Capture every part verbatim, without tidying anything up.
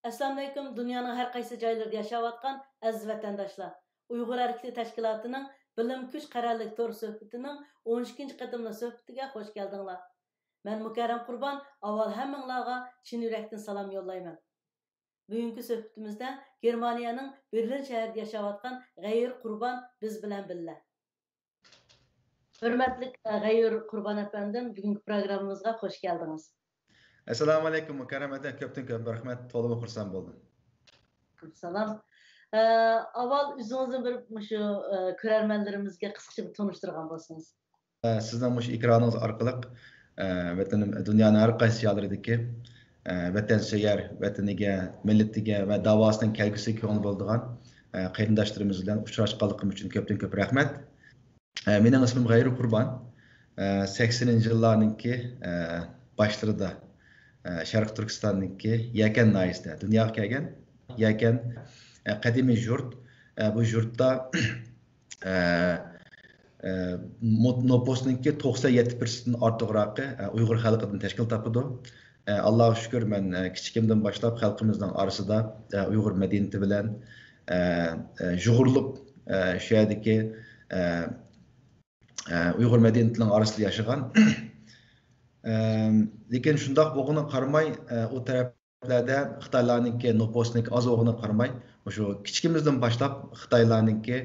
ئەسسالامۇئەلەيكۇم، دۇنيانىڭ ھەر قايسى جايلىرىدا ياشاۋاتقان ئەزىز ۋەتەنداشلار! ئۇيغۇر ھەرىكىتى تەشكىلاتىنىڭ بىلىم كۈچ قەرەللىك تور سۆھبىتىنىڭ ئون ئىككىنچى قېتىملىق سۆھبىتىگە خوش كەلدىڭلار. مەن مۇكەررەم قۇربان، ئاۋۋال ھەممىڭلارغا چىن يۈرەكتىن سالام يوللايمەن. بۈگۈنكى سۆھبىتىمىزدە گېرمانىيەنىڭ بېرلىن شەھىرىدە ياشاۋاتقان غەيۇر قۇربان بىز بىلەن بىللە. ھۆرمەتلىك، ئە، غەيۇر قۇربان ئەپەندىم، بۈگۈنكى پروگراممىمىزغا خوش كەلدىڭىز. ئەسسالامۇئەلەيكۇم، مۇكەررەم ئەپەندىم، كۆپتىن كۆپ رەھمەت، تولىمۇ خۇرسەن بولدۇم. سالام. ئە، ئاۋۋال ئۆزىڭىزنى بىر مۇشۇ، ئە، كۆرەرمەنلىرىمىزگە قىسقىچە بىر تونۇشتۇرغان بولسىڭىز. ئە، سىزنىڭ مۇشۇ ئېكرانىڭىز ئارقىلىق، ئە، ۋەتىنىم، دۇنيانىڭ ھەر قايسى جايلىرىدىكى، ئە، ۋەتەنسۆيەر، ۋەتىنىگە، مىللىتىگە ۋە داۋاسىنىڭ كەلگۈسىگە كۆڭۈل بۆلىدىغان، ئە، قېرىنداشلىرىمىز بىلەن ئۇچراشقانلىقىم ئۈچۈن كۆپتىن كۆپ رەھمەت. ئە، مېنىڭ ئىسمىم غەيۇر قۇربان. ئە، سەكسىنىنچى يىللارنىڭكى، ئە، باشلىرىدا، ئە، شەرقىي تۈركىستاننىڭكى يەكەن ناھىيەسىدە دۇنياغا كەلگەن. يەكەن، ئە، قەدىمىي يۇرت. ئە، بۇ يۇرتتا، ئە، ئە، مو-، نوپۇسنىڭكى توقسان يەتتە پىرسەنتتىن ئارتۇقراقى، ئە، ئۇيغۇر خەلقىدىن تەشكىل تاپىدۇ. ئە، ئاللاغا شۈكۈر، مەن، ئە، كىچىكىمدىن باشلاپ خەلقىمىزنىڭ ئارىسىدا، ئە، ئۇيغۇر مەدەنىيىتى بىلەن، ئە، ئە، يۇغۇرۇلۇپ، ئە، شۇ يەردىكى، ئە، ئە، ئۇيغۇر مەدەنىيىتىنىڭ ئارىسىدا ياشىغان. ئە، لېكىن شۇنداق بولغىنىغا قارىماي، ئە، ئۇ تەرەپلەردە خىتايلارنىڭكى نوپۇسىنىڭكى ئاز بولغىنىغا قارىماي، مۇشۇ كىچىكىمىزدىن باشلاپ خىتايلارنىڭكى،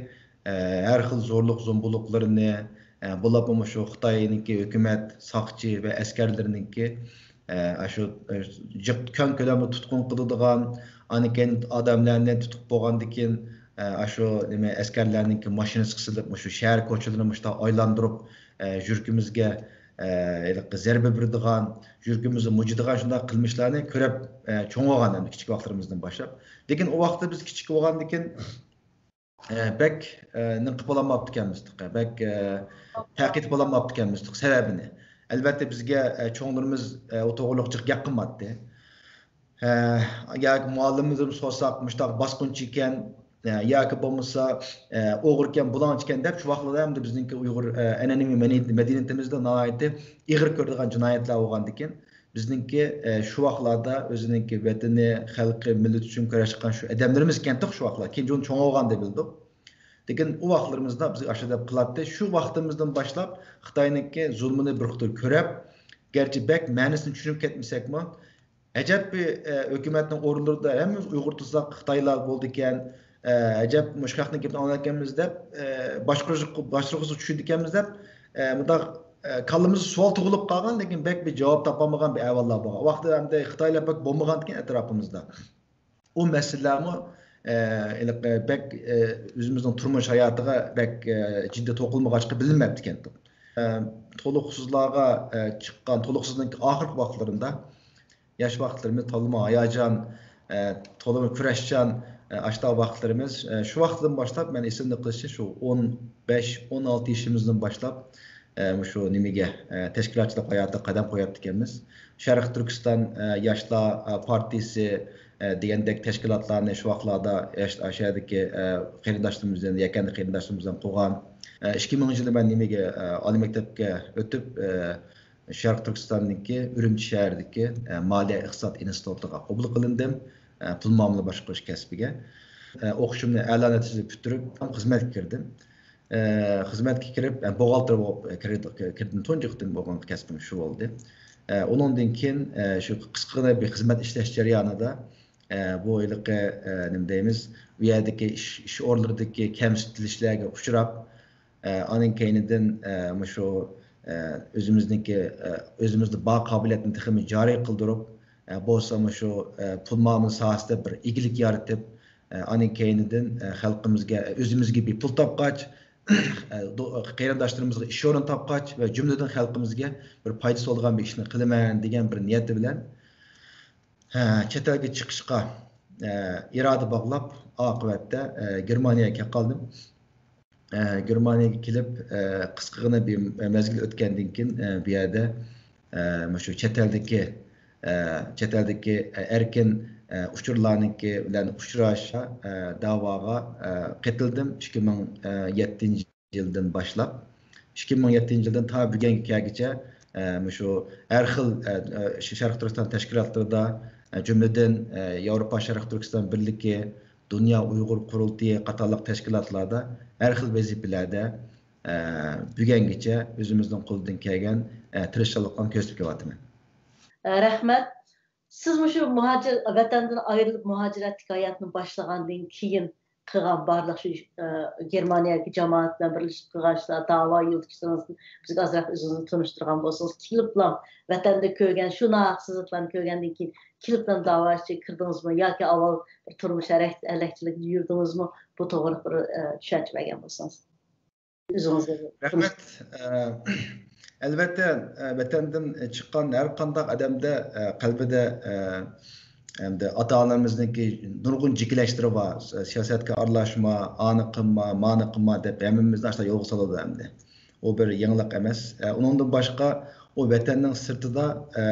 ئە، ھەر خىل زورلۇق زومبۇلۇقلىرىنى، ئە، بولۇپمۇ مۇشۇ خىتاينىڭكى ھۆكۈمەت، ساقچى ۋە ئەسكەرلىرىنىڭكى، ئە، ئاشۇ، ئە، جىق، كەڭ كۆلەمدە تۇتقۇن قىلىدىغان، ئاندىن كېيىن ئادەملەرنى تۇتۇپ بولغاندىن كېيىن، ئە، ئاشۇ نېمە، ئەسكەرلەرنىڭكى ماشىنىسىغا سېلىپ، مۇشۇ شەھەر كوچىلىرىنى مۇشۇنداق ئايلاندۇرۇپ، ئە، يۈرىكىمىزگە، ئە، ھېلىقى زەربە بېرىدىغان، يۈرىكىمىزنى مۇجىدىغان شۇنداق قىلمىشلارنى كۆرۈپ، ئە، چوڭ بولغان ئەمدى كىچىك ۋاقىتلىرىمىزدىن باشلاپ. لېكىن ئۇ ۋاقىتتا بىز كىچىك بولغاندىكىن، ئە، بەك، ئە، نېمە قىلىپ بولالماپتىكەنمىز، بەك، ئە، تەقىد قىلالماپتىكەنمىز سەۋەبىنى. ئەلۋەتتە، بىزگە، ئە، چوڭلىرىمىز، ئە، ئۇ توغرىلىق جىق گەپ قىلماتتى. ئە، ياكى مۇئەللىمىمىزدىن سورىساق، مۇشۇنداق باسقۇنچى ئىكەن، ئە، ياكى بولمىسا، ئە، ئوغرىكەن، بۇلاڭچىكەن دەپ، شۇ ۋاقىتلاردا ئەمدى بىزنىڭكى ئۇيغۇر، ئە، ئەنئەنىۋى مەدەنىيىتى، مەدەنىيىتىمىزدە ناھايىتى ئېغىر كۆرىدىغان جىنايەتلەر بولغاندىكىن، بىزنىڭكى، ئە، شۇ ۋاقىتلاردا ئۆزىنىڭكى ۋەتىنى، خەلقى، مىللىتى ئۈچۈن كۈرەش قىلغان شۇ ئادەملىرىمىز ئىكەنتۇق شۇ ۋاقىتلار. كېيىن چوڭ بولغاندا بىلدۇق. لېكىن ئۇ ۋاقىتلىرىمىزدا بىزگە ئاشۇ دەپ قىلاتتى. شۇ ۋاقتىمىزدىن باشلاپ خىتاينىڭكى زۇلمىنى بىر قېتىم كۆرۈپ، گەرچە بەك مەنىسىنى چۈشىنىپ كەتمىسەكمۇ، ئەجەب بىر، ئە، ھۆكۈمەتنىڭ ئورۇنلىرىدا ھەممىمىز ئۇيغۇر تۇرساق، خىتايلار بولىدىكەن، ئە، ئەجەب مۇشۇ خەقنىڭ گېپىنى ئاڭلايدىكەنمىز دەپ، ئە، باشقۇرۇشقا، باشقۇرغۇسىغا چۈشىدىكەنمىز دەپ، ئە، مۇنداق، ئە، كاللىمىزدا سوئال تۇغۇلۇپ قالغان، لېكىن بەك بىر جاۋاب تاپالمىغان بىر ئەھۋاللار بولغان. ئۇ ۋاقىتتا ئەمدى خىتايلار بەك بولمىغانىكەن ئەتراپىمىزدا. ئۇ مەسىلىلەرمۇ، ئە، ھېلىقى بەك، ئە، ئۆزىمىزنىڭ تۇرمۇش ھاياتىغا بەك، ئە، جىددىي توقۇنمىغاچقا بىلىنمەپتىكەن. ئە، تولۇقسىزلارغا، ئە، چىققان، تولۇقسىزنىڭ ئاخىرقى ۋاقىتلىرىدا، ياش ۋاقىتلىرىمىز تولىمۇ ھاياجان، ئە، تولىمۇ كۈرەشچان، ئە، ئاشۇنداق ۋاقىتلىرىمىز. ئە، شۇ ۋاقىتتىن باشلاپ مەن ئېسىمدە قېلىشى شۇ ئون بەش، ئون ئالتە يېشىمىزدىن باشلاپ، ئە، مۇشۇ نېمىگە، ئە، تەشكىلاتچىلىق ھاياتىغا قەدەم قويۇپتىكەنمىز. شەرقىي تۈركىستان، ئە، ياشلار، ئە، پارتىيىسى، ئە، دېگەندەك تەشكىلاتلارنى شۇ ۋاقىتلاردا ياش-، ئاشۇ يەردىكى، ئە، قېرىنداشلىرىمىز بىلەن، يەكەندە قېرىنداشلىرىمىز بىلەن قۇرغان. ئە، ئىككى مىڭىنچى يىلى مەن نېمىگە، ئە، ئالىي مەكتەپكە ئۆتۈپ، ئە، شەرقىي تۈركىستاندىكى ئۈرۈمچى شەھىرىدىكى، ئە، مالىيە ئىقتىساد ئىنستىتۇتىغا قوبۇل قىلىندىم. ئە، پۇل مۇئامىلە باشقۇرۇش كەسپىگە. ئە، ئوقۇشۇمنى ئەلا نەتىجە پۈتتۈرۈپ، خىزمەتكە كىردىم. ئە، خىزمەتكە كىرىپ، ئە، بوغالتىر بولۇپ، ئە، كىردىم، كىردىم. تۇنجى قېتىم بولغان كەسپىم شۇ بولدى. ئە، ئۇنىڭدىن كېيىن، ئە، شۇ قىسقىغىنا بىر خىزمەت ئىشلەش جەريانىدا، ئە، بۇ ھېلىقى، ئە، نېمە دەيمىز، ئۇ يەردىكى ئىش، ئىش ئورۇنلىرىدىكى كەمسىتىلىشلەرگە ئۇچراپ، ئە، ئانىڭ كەينىدىن، ئە، مۇشۇ، ئە، ئۆزىمىزنىڭكى، ئە، ئۆزىمىزدە بار قابىلىيەتنى تېخىمۇ جارى قىلدۇرۇپ، ئە، بولسا مۇشۇ، ئە، پۇل مۇئامىلە ساھەسىدە بىر ئىگىلىك يارىتىپ، ئە، ئانىڭ كەينىدىن، ئە، خەلقىمىزگە، ئۆزىمىزگە بىر پۇل تاپقاچ، ئە، دو-، قېرىنداشلىرىمىزغا ئىش ئورنى تاپقاچ ۋە جۈملىدىن خەلقىمىزگە بىر پايدىسى بولىدىغان بىر ئىشنى قىلىمەن دېگەن بىر نىيەت بىلەن، ھە، چەت ئەلگە چىقىشقا، ئە، ئىرادە باغلاپ، ئاقىۋەتتە، ئە، گېرمانىيەگە كەپ قالدىم. ئە، گېرمانىيەگە كېلىپ، ئە، قىسقىغىنە بىر مەزگىل ئۆتكەندىن كېيىن، ئە، بۇ يەردە، ئە، مۇشۇ چەت ئەلدىكى، ئە، چەت ئەلدىكى، ئە، ئەركىن، ئە، ئۇچۇرلارنىڭكى بىلەن ئۇچراش، ئە، داۋاغا، ئە، قېتىلدىم. ئىككى مىڭ يەتتىنچى يىلدىن باشلاپ، ئىككى مىڭ يەتتىنچى يىلدىن تا بۈگۈنگە كەلگۈچە، ئە، مۇشۇ ھەر خىل، ئە، ئە، ش-، شەرقىي تۈركىستان تەشكىلاتلىرىدا، ئە، جۈملىدىن، ئە، ياۋروپا شەرقىي تۈركىستان بىرلىكى، دۇنيا ئۇيغۇر قۇرۇلتىيى قاتارلىق تەشكىلاتلاردا ھەر خىل ۋەزىپىلەردە، ئە، بۈگۈنگىچە ئۆزىمىزنىڭ قولىدىن كەلگەن، ئە، تىرىشچانلىقلارنى كۆرسىتىپ كېلىۋاتىمەن. ئە، رەھمەت. سىز مۇشۇ مۇھاجىر، ۋەتەندىن ئايرىلىپ مۇھاجىرەتتىكى ھاياتنى باشلىغاندىن كېيىن قىلغان بارلىق شۇ، ئە، گېرمانىيەدىكى جامائەت بىلەن بىرلىشىپ قىلغان ئىشلار، داۋا يولدىشىڭىزنى بىزگە ئازراق ئۆزىڭىزنى تونۇشتۇرغان بولسىڭىز، كېلىپلا ۋەتەندە كۆرگەن شۇ ناھەقسىزلىقلارنى كۆرگەندىن كېيىن كېلىپلا داۋا ئىچىگە كىردىڭىزمۇ ياكى ئاۋۋال بىر تۇرمۇش ھەرەك-، ھەلەكچىلىكىدە يۈردىڭىزمۇ؟ بۇ توغرىلىق بىر، ئە، چۈشەنچە بەرگەن بولسىڭىز. ئۆزىڭىزگە. رەھمەت. ئە، ئەلۋەتتە، ئە، ۋەتەندىن چىققان ھەر قانداق ئادەمدە، ئە، قەلبىدە، ئە، ئەمدى ئاتا-ئانىمىزنىڭكى نۇرغۇن جېكىلەشلىرى بار. سىياسەتكە ئارىلاشما، ئانى قىلما، مانى قىلما دەپ ھەممىمىزنى ئاشۇنداق يولغا سالىدۇ ئەمدى. ئۇ بىر يېڭىلىق ئەمەس. ئە، ئۇنىڭدىن باشقا ئۇ ۋەتەننىڭ سىرتىدا، ئە،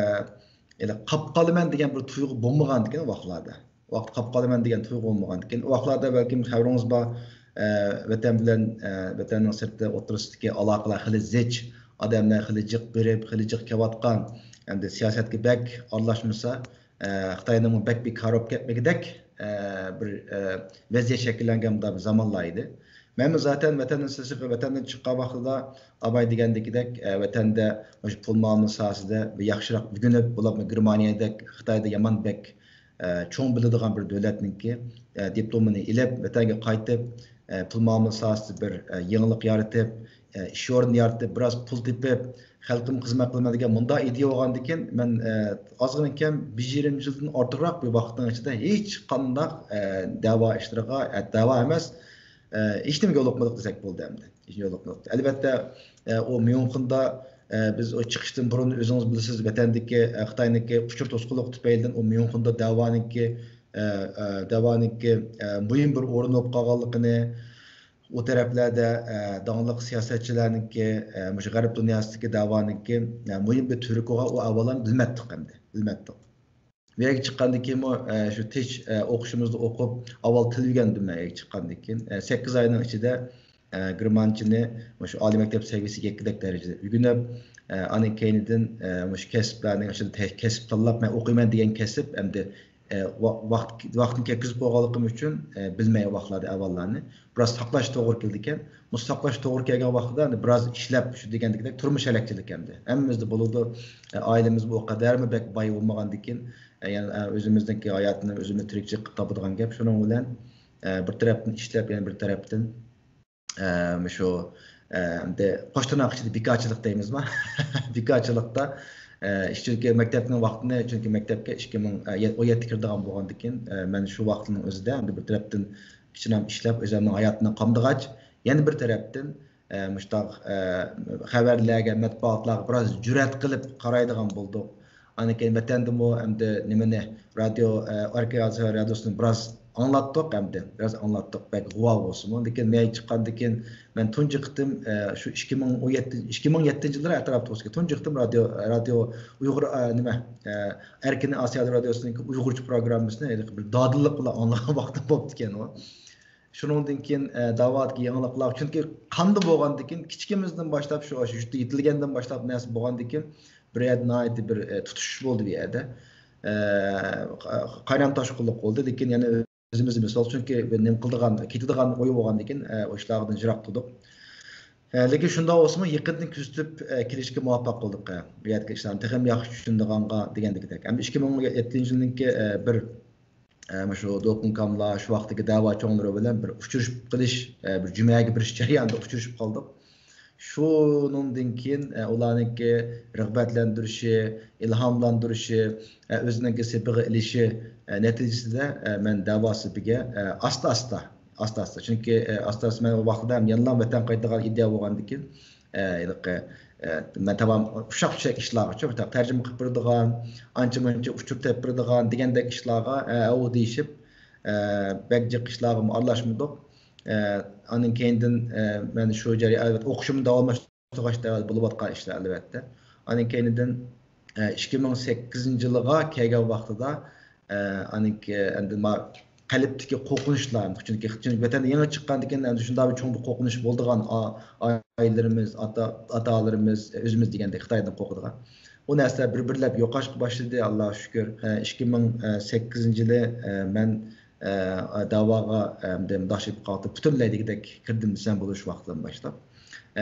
يەنى قاپ قالىمەن دېگەن بىر تۇيغۇ بولمىغاندىكىن ۋاقىتلاردا. ۋاقىت قاپ قالىمەن دېگەن تۇيغۇ بولمىغاندىكىن، ۋاقىتلاردا بەلكىم خەۋىرىڭىز بار، ئە، ۋەتەن بىلەن، ئە، ۋەتەننىڭ سىرتى ئوتتۇرىسىدىكى ئالاقىلار خېلى زىچ، ئادەملەر خېلى جىق بېرىپ، خېلى جىق كېلىۋاتقان، ئەمدى سىياسەتكە بەك ئارىلاشمىسا، ئە، خىتاينىڭمۇ بەك بىكار بولۇپ كەتمىگۈدەك، ئە، بىر، ئە، ۋەزىيەت شەكىللەنگەن مۇنداق بىر زامانلار ئىدى. مەنمۇ زاتەن ۋەتەندىن سىرتقا، ۋەتەندىن چىققان ۋاقتىدا ئاباي دېگەندىكىدەك، ئە، ۋەتەندە مۇشۇ پۇل مۇئامىلە ساھەسىدە بىر ياخشىراق ئۆگىنىپ، بولۇپمۇ گېرمانىيەدەك خىتايدا يامان بەك، ئە، چوڭ بىلىدىغان بىر دۆلەتنىڭكى، ئە، دىپلومىنى ئېلىپ، ۋەتەنگە قايتىپ، ئە، پۇل مۇئامىلە ساھەسىدە بىر، ئە، يېڭىلىق يارىتىپ، ئە، ئىش ئورنى يارىتىپ، بىراز پۇل تېپىپ، خەلقىمگە خىزمەت قىلىمەن دېگەن مۇنداق ئىدىيە بولغاندىكىن، مەن، ئە، ئازغىنە كەم بىر يېرىم يىلدىن ئارتۇقراق بىر ۋاقىتنىڭ ئىچىدە ھېچقانداق، ئە، دەۋا ئىشلىرىغا، ئە، دەۋا ئەمەس، ئە، ھېچنېمىگە يولۇقمىدۇق دېسەك بولدى ئەمدى. ھېچنېمىگە يولۇقمىدۇق. ئەلۋەتتە، ئە، ئۇ ميۇنخېندا، ئە، بىز ئۇ چىقىشتىن بۇرۇن ئۆزىڭىز بىلىسىز، ۋەتەندىكى، ئە، خىتاينىڭكى ئۇچۇر توسقۇنلۇقى تۈپەيلىدىن ئۇ ميۇنخېندا دەۋانىڭكى، ئە، ئە، دەۋانىڭكى، ئە، مۇھىم بىر ئورۇن بولۇپ قالغانلىقىنى، ئۇ تەرەپلەردە، ئە، داڭلىق سىياسەتچىلەرنىڭكى، ئە، مۇشۇ غەرب دۇنياسىدىكى دەۋانىڭكى، ئە، مۇھىم بىر تۈۋرۈكى بولغان ئۇ ئەھۋاللارنى بىلمەتتۇق ئەمدى، بىلمەتتۇق. بۇ يەرگە چىققاندىن كېيىنمۇ، ئە، شۇ تىش، ئە، ئوقۇشىمىزنى ئوقۇپ، ئاۋۋال تىل ئۆگەندىم مەن يەرگە چىققاندىن كېيىن. ئە، سەككىز ئاينىڭ ئىچىدە، ئە، گېرمانچىنى مۇشۇ ئالىي مەكتەپ سەۋىيەسىگە يەتكۈدەك دەرىجىدە ئۆگىنىپ، ئە، ئانىڭ كەينىدىن، ئە، مۇشۇ كەسىپلەرنىڭ ئىچىدە تە-، كەسىپ تاللاپ، مەن ئوقۇيمەن دېگەن كەسىپ ئەمدى، ئە، ۋا-، ۋاقىت، ۋاقتىنى كەتكۈزۈپ قويغانلىقىم ئۈچۈن، ئە، بىلمەي ۋاقىتلاردا ئەھۋاللارنى. بىراز ساقلاش توغرا كېلىدىكەن. بۇ ساقلاش توغرا كەلگەن ۋاقتىدا ئەمدى بىراز ئىشلەپ، شۇ دېگەندەك تۇرمۇش ھەلەكچىلىك ئەمدى. ھەممىمىزدە بولىدۇ. ئە، ئائىلىمىزمۇ ئۇ قەدەرمۇ بەك باي بولمىغاندىكىن، ئە، يەنە، ئە، ئۆزىمىزنىڭكى ھاياتىنى ئۆزىمىز تىرىكچىلىك قىلىپ تاپىدىغان گەپ. شۇنىڭ بىلەن، ئە، بىر تەرەپتىن ئىشلەپ، يەنە بىر تەرەپتىن، ئە، مۇشۇ، ئە، ئەمدى قوش تىرناق ئىچىدە بىكارچىلىق دەيمىزما؟ بىكارچىلىقتا، ئە، ئىش، چۈنكى مەكتەپنىڭ ۋاقتىنى، چۈنكى مەكتەپكە ئىككى مىڭ، ئە، يە-، ئون يەتتە كىرىدىغان بولغاندىكىن، ئە، مەن شۇ ۋاقىتنىڭ ئۆزىدە ئەمدى بىر تەرەپتىن كىچىنەم ئىشلەپ، ئۆزۈمنىڭ ھاياتىمنى قامدىغاچ، يەنە بىر تەرەپتىن، ئە، مۇشتاق، ئە، خەۋەرلەرگە، مەتبۇئاتلارغا بىراز جۈرئەت قىلىپ قارايدىغان بولدۇق. ئاندىن كېيىن ۋەتەندىمۇ ئەمدى نېمىنى، رادىيو، ئە، ئەركىن ئاسىيا رادىيوسىنى بىراز ئاڭلاتتۇق ئەمدى. بىراز ئاڭلاتتۇق، بەك غۇۋا بولسىمۇ. لېكىن مەن چىققاندىن كېيىن مەن تۇنجى قېتىم، ئە، شۇ ئىككى مىڭ ئون يەتتە، ئىككى مىڭ يەتتىنچى يىللار ئەتراپىدا بولسا، تۇنجى قېتىم رادىيو، رادىيو ئۇيغۇر، ئە، نېمە، ئە، ئەركىن ئاسىيا رادىيوسىنىڭ ئۇيغۇرچە پروگراممىسىنى ھېلىقى بىر دادىللىق بىلەن ئاڭلىغان ۋاقتىم بوپتىكەن ئۇ. شۇنىڭدىن كېيىن، ئە، داۋادىكى يېڭىلىقلار، چۈنكى قاندا بولغاندىن كېيىن، كىچىكىمىزدىن باشلاپ، شۇ، شۇ يۇرتتا يېتىلگەندىن باشلاپ نەرسە بولغاندىن كېيىن، بىر يەردە ناھايىتى بىر، ئە، تۇتۇشۇش بولدى بۇ يەردە. ئە، قا-، قاينام تاشقۇنلۇق بولدى، لېكىن يەنە ئۆزىمىزنى مىسال، چۈنكى بىر نېمە قىلىدىغان، كېتىدىغان ئوي بولغاندىن كېيىن، ئە، ئۇ ئىشلاردىن يىراق تۇردۇق. ئە، لېكىن شۇنداق بولسىمۇ، يېقىندىن كۆزىتىپ، ئە، كېلىشكە مۇۋەپپەق بولدۇق، ئە، بۇ يەردىكى ئىشلارنى تېخىمۇ ياخشى چۈشىنىدىغانغا دېگەندىكىدەك. ئەمدى ئىككى مىڭ يەتتىنچى يىلنىڭكى، ئە، بىر ئە، مۇشۇ دولقۇن كاملار، شۇ ۋاقىتتىكى دەۋا چوڭلىرى بىلەن بىر ئۇچرىشىپ قېلىش، ئە، بىر جۈمەگە بېرىش جەريانىدا ئۇچرىشىپ قالدۇق. شۇنىڭدىن كېيىن، ئە، ئۇلارنىڭكى رىغبەتلەندۈرۈشى، ئىلھاملاندۇرۇشى، ئە، ئۆزىنىڭكى سېپىغا ئېلىشى، ئە، نەتىجىسىدە، ئە، مەن دەۋا سېپىگە، ئە، ئاستا-ئاستا، ئاستا-ئاستا. چۈنكى، ئە، ئاستا-ئاستا مەن ئۇ ۋاقىتتا ھەم يەنىلا ۋەتەن قايتىدىغان ئىدىيە بولغاندىكىن، ئە، ھېلىقى، ئە، مەن تامام ئۇششاق-چۈششەك ئىشلارغىچۇ، بىر تەرجىمە قىلىپ بېرىدىغان، ئانچە-مۇنچە ئۇچۇر تېپىپ بېرىدىغان دېگەندەك ئىشلارغا، ئە، ئەۋۇ دېيىشىپ، ئە، بەك جىق ئىشلارغىمۇ ئارىلاشمىدۇق. ئە، ئاندىن كەينىدىن، ئە، مەن شۇ جەريان، ئەلۋەتتە، ئوقۇشۇمنى داۋاملاشتۇرغاچ بولۇۋاتقان ئىشلار، ئەلۋەتتە. ئاندىن كەينىدىن، ئە، ئىككى مىڭ سەككىزىنچى يىلىغا كەلگەن ۋاقتىدا، ئە، ئاندىن كېيىن ئەمدى ما-، قەلبتىكى قورقۇنچلار، چۈنكى، چۈنكى ۋەتەندىن يېڭى چىققاندىن كېيىن ئەمدى شۇنداق بىر چوڭ بىر قورقۇنچ بولىدىغان، ئا-، ئائىلىلىرىمىز، ئاتا، ئاتا-ئانىلىرىمىز، ئۆزىمىز دېگەندەك خىتايدىن قورقىدىغان. ئۇ نەرسىلەر بىر-بىرلەپ يوقاشقا باشلىدى، ئاللاغا شۈكۈر. ئىككى مىڭ سەككىزىنچى يىلى مەن داۋاغا ئەمدى مۇنداق قىلىپ قالدى، پۈتۈنلەي دېگۈدەك كىردىم دېسەم بولىدۇ شۇ ۋاقىتتىن باشلاپ.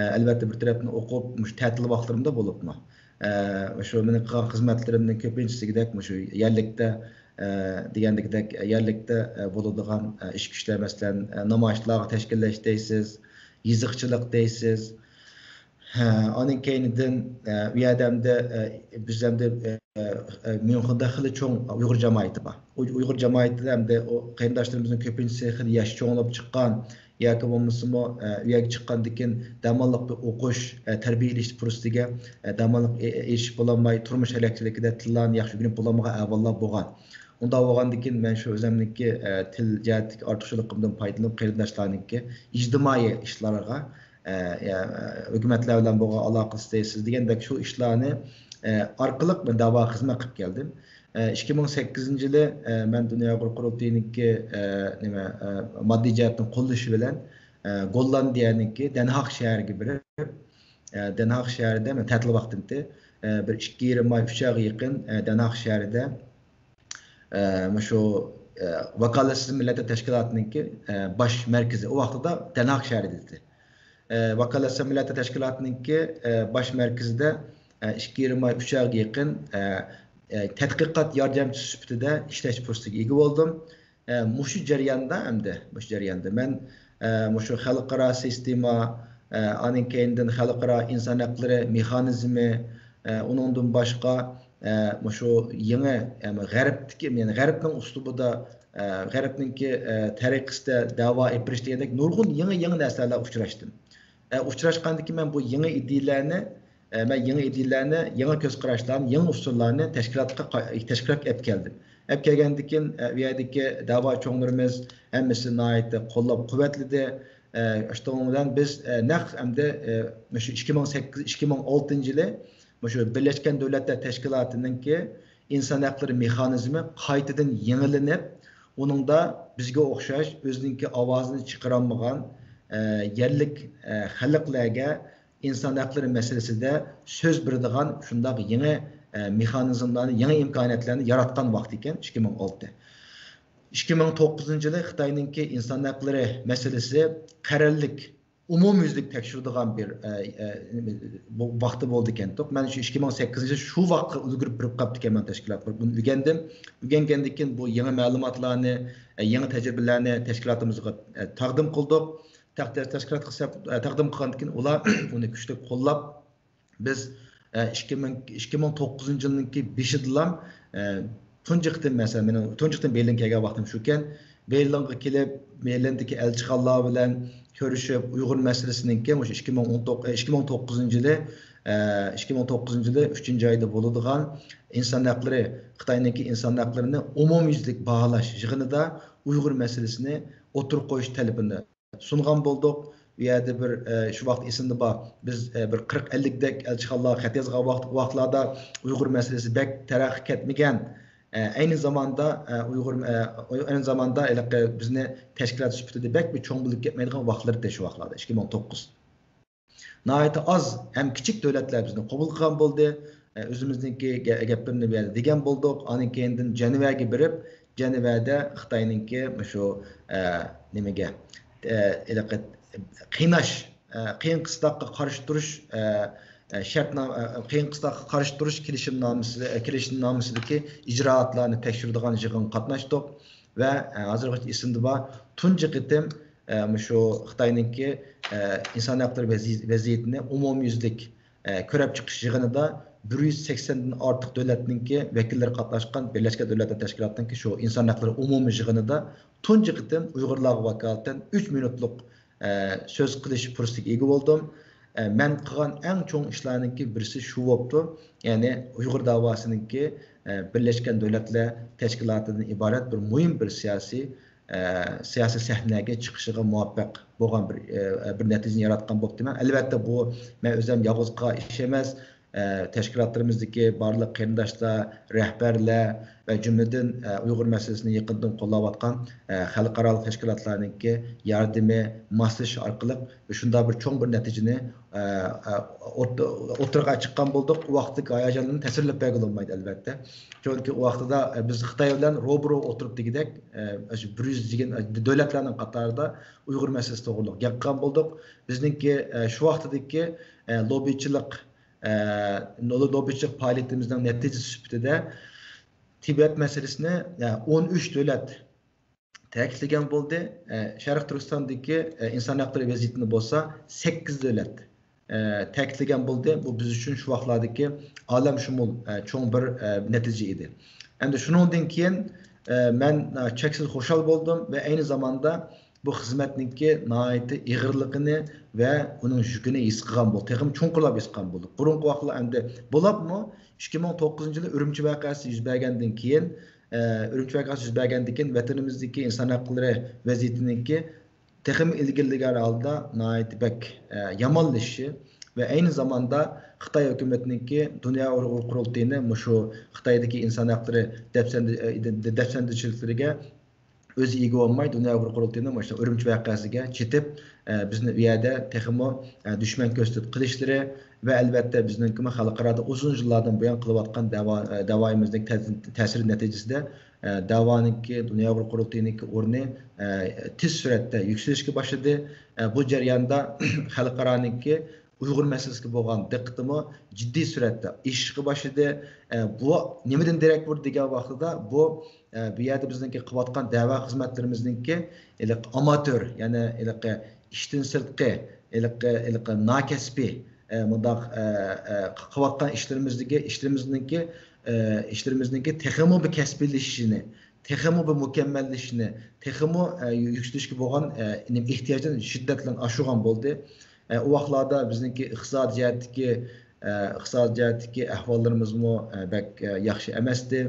ئەلۋەتتە، بىر تەرەپتىن ئوقۇپ، مۇشۇ تەتىل ۋاقىتلىرىمدا بولۇپمۇ، شۇ مېنىڭ قىلغان خىزمەتلىرىمنىڭ كۆپىنچىسى دېگۈدەك مۇشۇ يەرلىكتە، دېگەندىكىدەك يەرلىكتە بولىدىغان ئىش-كۈچلەر، مەسىلەن، نامايىشلارغا تەشكىللەش دەيسىز، يېزىقچىلىق دەيسىز. ھە، ئانىڭ كەينىدىن، ئە، ئۇ يەردە ئەمدى، ئە، بىز ئەمدى، ئە، ئە، ميۇنخېندا خېلى چوڭ ئۇيغۇر جامائىتى بار. ئۇ، ئۇيغۇر جامائىتىدە ئەمدى ئۇ قېرىنداشلىرىمىزنىڭ كۆپىنچىسى خېلى ياشى چوڭ بولۇپ چىققان ياكى بولمىسىمۇ، ئە، ئۇ يەرگە چىققاندىن كېيىن دەماللىق بىر ئوقۇش، ئە، تەربىيەلىنىش پۇرسىتىگە، ئە، دەماللىق ئېرىشىپ بولالماي، تۇرمۇش ھەرەكەتلىرىدە تىللارنى ياخشى ئۆگىنىپ بولالمىغان ئەھۋاللار بولغان. ئۇنداق بولغاندىن كېيىن مەن شۇ ئۆزۈمنىڭكى، ئە، تىل جەھەتتىكى ئارتۇقچىلىقىمدىن پايدىلىنىپ، قېرىنداشلارنىڭكى ئىجتىمائىي ئىشلارغا، ئە، يا، ھۆكۈمەتلەر بىلەن بولغان ئالاقىسى دەيسىز دېگەندەك شۇ ئىشلارنى، ئە، ئارقىلىق مەن داۋا خىزمەت قىلىپ كەلدىم. ئە، ئىككى مىڭ سەككىزىنچى يىلى، ئە، مەن دۇنيا ئۇيغۇر قۇرۇلتىيىنىڭكى، ئە، نېمە، ئە، ماددىي جەھەتتىن قوللىشى بىلەن، ئە، گوللاندىيەنىڭكى دەنھاگ شەھىرىگە بېرىپ، ئە، دەنھاگ شەھىرىدە مەن تەتىل ۋاقتىمتى، ئە، بىر ئىككى يېرىم ئاي، ئۈچ ئايغا يېقىن، ئە، دەنھاگ شەھىرىدە، ئە، مۇشۇ، ئە، ۋاكالەتسىز مىللەتلەر تەشكىلاتىنىڭكى، ئە، باش مەركىزى، ئۇ ۋاقتىدا دەنھاگ شەھىرىدە ئىدى. ئە، ۋاكالەتسىز مىللەتلەر تەشكىلاتىنىڭكى، ئە، باش مەركىزىدە، ئە، ئىككى يېرىم ئاي، ئۈچ ئايغا يېقىن، ئە، ئە، تەتقىقات ياردەمچىسى سۈپىتىدە ئىشلەش پۇرسىتىگە ئىگە بولدۇم. ئە، مۇشۇ جەرياندا ئەمدى، مۇشۇ جەرياندا مەن، ئە، مۇشۇ خەلقئارا سىستېما، ئە، ئانىڭ كەينىدىن خەلقئارا ئىنسان ھەقلىرى مېخانىزمى، ئە، ئۇنىڭدىن باشقا، ئە، مۇشۇ يېڭى، ئە، غەربتىكى، يەنى غەربنىڭ ئۇسلۇبىدا، ئە، غەربنىڭكى، ئە، تەرىقىسىدە دەۋا ئېلىپ بېرىش دېگەندەك نۇرغۇن يېڭى، يېڭى نەرسىلەر ئۇچراشتىم. ئە، ئۇچراشقاندىن كېيىن مەن بۇ يېڭى ئىدىيەلەرنى، ئە، مەن يېڭى ئىدىيەلەرنى، يېڭى كۆز قاراشلارنى، يېڭى ئۇسۇللارنى تەشكىلاتقا قا-، تەشكىلاتقا ئەپ كەلدىم. ئەپ كەلگەندىن كېيىن، ئە، ئۇ يەردىكى دەۋا چوڭلىرىمىز ھەممىسى ناھايىتى قوللاپ قۇۋۋەتلىدى. ئە، شۇنىڭ بىلەن بىز، ئە، نەق ئەمدى، ئە، مۇشۇ ئىككى مىڭ سەككىز، ئىككى مىڭ ئالتىنچى يىلى مۇشۇ بىرلەشكەن دۆلەتلەر تەشكىلاتىنىڭكى ئىنسان ھەقلىرى مېخانىزمى قايتىدىن يېڭىلىنىپ، ئۇنىڭدا بىزگە ئوخشاش ئۆزىنىڭكى ئاۋازىنى چىقىرالمىغان، ئە، يەرلىك، ئە، خەلقلەرگە ئىنسان ھەقلىرى مەسىلىسىدە سۆز بېرىدىغان شۇنداق يېڭى، ئە، مېخانىزملارنى، يېڭى ئىمكانىيەتلەرنى ياراتقان ۋاقتى ئىكەن، ئىككى مىڭ ئالتە. ئىككى مىڭ توققۇزىنچى يىلى خىتاينىڭكى ئىنسان ھەقلىرى مەسىلىسى قەرەللىك، ئومۇميۈزلۈك تەكشۈرىدىغان بىر، ئە، ئە، بۇ ۋاقتى بولدىكەن. مەن شۇ ئىككى مىڭ سەككىزىنچى يىل شۇ ۋاقىتقا ئۈلگۈرۈپ بېرىپ قاپتىكەنمەن تەشكىلات. بۇنى ئۆگەندىم. ئۆگەنگەندىن كېيىن بۇ يېڭى مەلۇماتلارنى، ئە، يېڭى تەجرىبىلەرنى تەشكىلاتىمىزغا، ئە، تەقدىم قىلدۇق. تەق-، تەشكىلاتقا سەپ-، ئە، تەقدىم قىلغاندىن كېيىن ئۇلار ئۇنى كۈچلۈك قوللاپ، بىز، ئە، ئىككى مىڭ، ئىككى مىڭ توققۇزىنچى يىلنىڭكى بېشىدىلا، ئە، تۇنجى قېتىم، مەسىلەن، مېنىڭ تۇنجى قېتىم بېرلىنگە كەلگەن ۋاقتىم شۇكەن. بېرلىنغا كېلىپ، بېرلىندىكى ئەلچىخانىلار بىلەن كۆرۈشۈپ، ئۇيغۇر مەسىلىسىنىڭكى مۇشۇ ئىككى مىڭ ئون توققۇز، ئىككى مىڭ توققۇزىنچى يىلى، ئە، ئىككى مىڭ توققۇزىنچى يىلى ئۈچىنچى ئايدا بولىدىغان ئىنسان ھەقلىرى، خىتاينىڭكى ئىنسان ھەقلىرىنى ئومۇميۈزلۈك باھالاش يىغىنىدا ئۇيغۇر مەسىلىسىنى ئوتتۇرىغا قويۇش تەلىپىنى سۇنغان بولدۇق. ئۇ يەردە بىر، ئە، شۇ ۋاقىت ئېسىمدە بار، بىز، ئە، بىر قىرىق ئەللىكدەك ئەلچىخانىلارغا خەت يازغان ۋاقىت، ۋاقىتلاردا ئۇيغۇر مەسىلىسى بەك تەرەققىي كەتمىگەن، ئە، ئەينى زاماندا، ئە، ئۇيغۇر، ئە، ئەينى زاماندا ھېلىقى بىزنى تەشكىلات سۈپىتىدە بەك بىر چوڭ بىلىپ كەتمەيدىغان ۋاقىتلىرى ئىدى شۇ ۋاقىتلاردا، ئىككى مىڭ توققۇز. ناھايىتى ئاز ھەم كىچىك دۆلەتلەر بىزنى قوبۇل قىلغان بولدى. ئە، ئۆزىمىزنىڭكى گە-، گەپلىرىنى بۇ يەردە دېگەن بولدۇق. ئاندىن كېيىندىن جەنۋەگە بېرىپ، جەنۋەدە خىتاينىڭكى مۇشۇ، ئە، نېمىگە، ئە، ھېلىقى قىيناش، ئە، قىيىن قىستاققا قارشى تۇرۇش، ئە، ئە، شەرتنامە، ئە، قىيىن قىستاققا قارشى تۇرۇش كېلىشىمنامىسى، ئە، كېلىشىمنامىسىدىكى ئىجرائاتلارنى تەكشۈرىدىغان يىغىنغا قاتناشتۇق. ۋە، ئە، ھازىرغىچە ئېسىمدە بار، تۇنجى قېتىم، ئە، مۇشۇ خىتاينىڭكى، ئە، ئىنسان ھەقلىرى ۋەزىي-، ۋەزىيىتىنى ئومۇميۈزلۈك، ئە، كۆرۈپ چىقىش يىغىنىدا بىر يۈز سەكسەندىن ئارتۇق دۆلەتنىڭكى ۋەكىللىرى قاتناشقان بىرلەشكەن دۆلەتلەر تەشكىلاتىنىڭكى شۇ ئىنسان ھەقلىرى ئومۇمىي يىغىنىدا تۇنجى قېتىم ئۇيغۇرلارغا ۋاكالىتەن ئۈچ مىنۇتلۇق، ئە، سۆز قىلىش پۇرسىتىگە ئىگە بولدۇم. ئە، مەن قىلغان ئەڭ چوڭ ئىشلارنىڭكى بىرسى شۇ بوپتۇ. يەنى ئۇيغۇر داۋاسىنىڭكى، ئە، بىرلەشكەن دۆلەتلەر تەشكىلاتىدىن ئىبارەت بىر مۇھىم بىر سىياسىي، ئە، سىياسىي سەھنىگە چىقىشىغا مۇۋەپپەق بولغان بىر، ئە، بىر نەتىجىنى ياراتقان بوپتىمەن. ئەلۋەتتە، بۇ مەن ئۆزۈم يالغۇز قىلغان ئىش ئەمەس. ئە، تەشكىلاتلىرىمىزدىكى بارلىق قېرىنداشلار، رەھبەرلەر ۋە جۈملىدىن، ئە، ئۇيغۇر مەسىلىسىنى يېقىندىن قوللاۋاتقان، ئە، خەلقئارالىق تەشكىلاتلارنىڭكى ياردىمى، ماسلىشىش ئارقىلىق شۇنداق بىر چوڭ بىر نەتىجىنى، ئە، ئە، ئوت-، ئوتتۇرىغا چىققان بولدۇق. ئۇ ۋاقىتتىكى ھاياجاننى تەسۋىرلەپ بەرگىلى بولمايدۇ، ئەلۋەتتە. چۈنكى ئۇ ۋاقتىدا، ئە، بىز خىتاي بىلەن روبىرو ئولتۇرۇپ دېگۈدەك، ئە، شۇ بىر يۈز دېگەن، ئە، دۆلەتلەرنىڭ قاتارىدا ئۇيغۇر مەسىلىسى توغرىلىق گەپ قىلغان بولدۇق. بىزنىڭكى، ئە، شۇ ۋاقتىدىكى، ئە، لوببىچىلىق، ئە، لوببىچىلىق پائالىيىتىمىزنىڭ نەتىجىسى سۈپىتىدە تىبەت مەسىلىسىنى، ئە، ئون ئۈچ دۆلەت تەكىتلىگەن بولدى. ئە، شەرقىي تۈركىستاندىكى، ئە، ئىنسان ھەقلىرى ۋەزىيىتىنى بولسا سەككىز دۆلەت، ئە، تەكىتلىگەن بولدى. بۇ بىز ئۈچۈن شۇ ۋاقىتلاردىكى ئالەمشۇمۇل، ئە، چوڭ بىر، ئە، نەتىجە ئىدى. ئەمدى شۇنىڭدىن كېيىن، ئە، مەن، ئە، چەكسىز خۇشال بولدۇم ۋە ئەينى زاماندا بۇ خىزمەتنىڭكى ناھايىتى ئېغىرلىقىنى ۋە ئۇنىڭ يۈكىنى ھېس قىلغان بولدۇق. تېخىمۇ چوڭقۇرلاپ ھېس قىلغان بولدۇق. بۇرۇنقى ۋاقىتلار ئەمدى بولۇپمۇ ئىككى مىڭ توققۇزىنچى يىلى ئۈرۈمچى ۋەقەسى يۈز بەرگەندىن كېيىن، ئە، ئۈرۈمچى ۋەقەسى يۈز بەرگەندىن كېيىن ۋەتىنىمىزدىكى ئىنسان ھەقلىرى ۋەزىيىتىنىڭكى تېخىمۇ ئىلگىرىلىگەن ھالدا ناھايىتى بەك، ئە، يامانلىشىشى ۋە ئەينى زاماندا خىتاي ھۆكۈمىتىنىڭكى دۇنيا ئۇيغۇر قۇرۇلتىيىنى مۇشۇ خىتايدىكى ئىنسان ھەقلىرى دەپسەندە-، ئە، دە-، دەپسەندىچىلىكلىرىگە ئۆزى ئىگە بولماي، دۇنيا ئۇيغۇر قۇرۇلتىيىنىڭ مۇشۇ ئۈرۈمچى ۋەقەسىگە چېتىپ، ئە، بىزنى ئۇ يەردە تېخىمۇ، ئە، دۈشمەن كۆرسىتىپ قېلىشلىرى ۋە ئەلۋەتتە بىزنىڭكىمۇ خەلقئارادا ئۇزۇن يىللاردىن بۇيان قىلىۋاتقان دەۋا-، ئە، دەۋايىمىزنىڭ تە-، تەسىرى نەتىجىسىدە، ئە، دەۋانىڭكى، دۇنيا ئۇيغۇر قۇرۇلتىيىنىڭكى ئورنى، ئە، تېز سۈرئەتتە يۈكسىلىشكە باشلىدى. ئە، بۇ جەرياندا خەلقئارانىڭكى ئۇيغۇر مەسىلىسىگە بولغان دىققىتىمۇ جىددىي سۈرئەتتە ئېشىشقا باشلىدى. ئە، بۇ نېمىدىن دېرەك بېرىدۇ دېگەن ۋاقتىدا، بۇ، ئە، بۇ يەردە بىزنىڭكى قىلىۋاتقان دەۋا خىزمەتلىرىمىزنىڭكى ھېلىقى ئاماتور، يەنى ھېلىقى ئىشتىن سىرتقى، ھېلىقى، ھېلىقى ناكەسپىي، ئە، مۇنداق، ئە، ئە، قىلىۋاتقان ئىشلىرىمىزدىكى، ئىشلىرىمىزنىڭكى، ئە، ئىشلىرىمىزنىڭكى تېخىمۇ بىر كەسپىيلىشىشىنى، تېخىمۇ بىر مۇكەممەللىشىشىنى، تېخىمۇ، ئە، يۈكسىلىشكە بولغان، ئە، نېمە، ئېھتىياجنى شىددەت بىلەن ئاشۇرغان بولدى. ئە، ئۇ ۋاقىتلاردا بىزنىڭكى ئىقتىسادىي جەھەتتىكى، ئە، ئىقتىسادىي جەھەتتىكى ئەھۋاللىرىمىزمۇ، ئە، بەك، ئە، ياخشى ئەمەستى.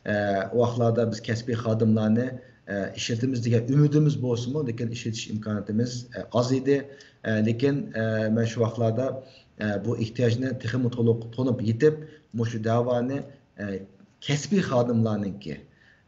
ئە، ئۇ ۋاقىتلاردا بىز كەسپىي خادىملارنى، ئە، ئىشلىتىمىز دېگەن ئۈمىدىمىز بولسىمۇ، لېكىن ئىشلىتىش ئىمكانىيىتىمىز، ئە، ئاز ئىدى. ئە، لېكىن، ئە، مەن شۇ ۋاقىتلاردا، ئە، بۇ ئېھتىياجنى تېخىمۇ تولۇق تونۇپ يېتىپ، مۇشۇ دەۋانى، ئە، كەسپىي خادىملارنىڭكى،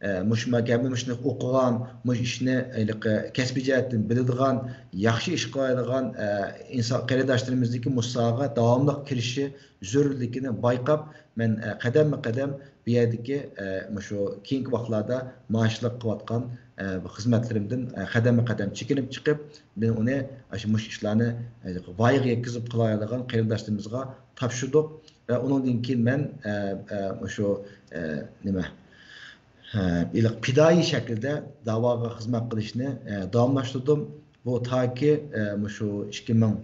ئە، مۇشۇ مەكتەپنى مۇشۇنداق ئوقۇغان، مۇشۇ ئىشنى ھېلىقى كەسپىي جەھەتتىن بىلىدىغان، ياخشى ئىش قىلالايدىغان، ئە، ئىنسان قېرىنداشلىرىمىزنىڭكى مۇشۇ ساھەگە داۋاملىق كىرىشى زۆرۈرلۈكىنى بايقاپ، مەن، ئە، قەدەممۇ قەدەم بۇ يەردىكى، ئە، مۇشۇ كېيىنكى ۋاقىتلاردا ماھىشلىق قىلىۋاتقان، ئە، بۇ خىزمەتلىرىمدىن، ئە، قەدەممۇ قەدەم چېكىنىپ چىقىپ، مەن ئۇنى ئاشۇ مۇشۇ ئىشلارنى، ئە، ۋايىغا يەتكۈزۈپ قىلالايدىغان قېرىنداشلىرىمىزغا تاپشۇردۇق. ۋە ئۇنىڭدىن كېيىن مەن، ئە، ئە، مۇشۇ، ئە، نېمە، ئە، ھېلىقى پىدائىي شەكىلدە دەۋاغا خىزمەت قىلىشنى، ئە، داۋاملاشتۇردۇم. بۇ تاكى، ئە، مۇشۇ ئىككى مىڭ،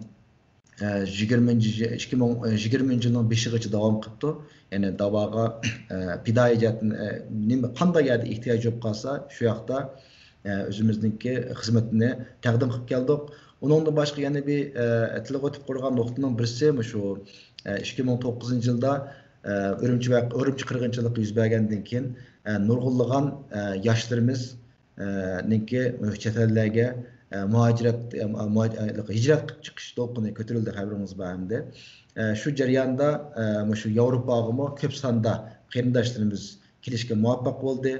ئە، يىگىرمىنچى، ئىككى مىڭ يىگىرمىنچى يىلنىڭ بېشىغىچە داۋام قىپتۇ. يەنى دەۋاغا، ئە، پىدائىي جەھەتتىن، ئە، نېمە، قانداق يەردە ئېھتىياج بولۇپ قالسا، شۇ ياقتا، ئە، ئۆزىمىزنىڭكى خىزمىتىنى تەقدىم قىلىپ كەلدۇق. ئۇنىڭدىن باشقا يەنە بىر، ئە، تىلغا ئۆتۈپ قويغان نۇقتىنىڭ بىرسى مۇشۇ، ئە، ئىككى مىڭ توققۇزىنچى يىلدا، ئە، ئۈرۈمچى ۋە، ئۈرۈمچى قىرغىنچىلىقى يۈز بەرگەندىن كېيىن، ئە، نۇرغۇنلىغان، ئە، ياشلىرىمىز، ئە، نىڭكى چەت ئەللەرگە، ئە، مۇھاجىرەت، ئە، مۇھاج-، ئە، ھىجرەت قىلىپ چىقىش دولقۇنى كۆتۈرۈلدى، خەۋىرىڭىز بار ئەمدى. ئە، شۇ جەرياندا، ئە، مۇشۇ ياۋروپاغىمۇ كۆپ ساندا قېرىنداشلىرىمىز كېلىشكە مۇۋەپپەق بولدى.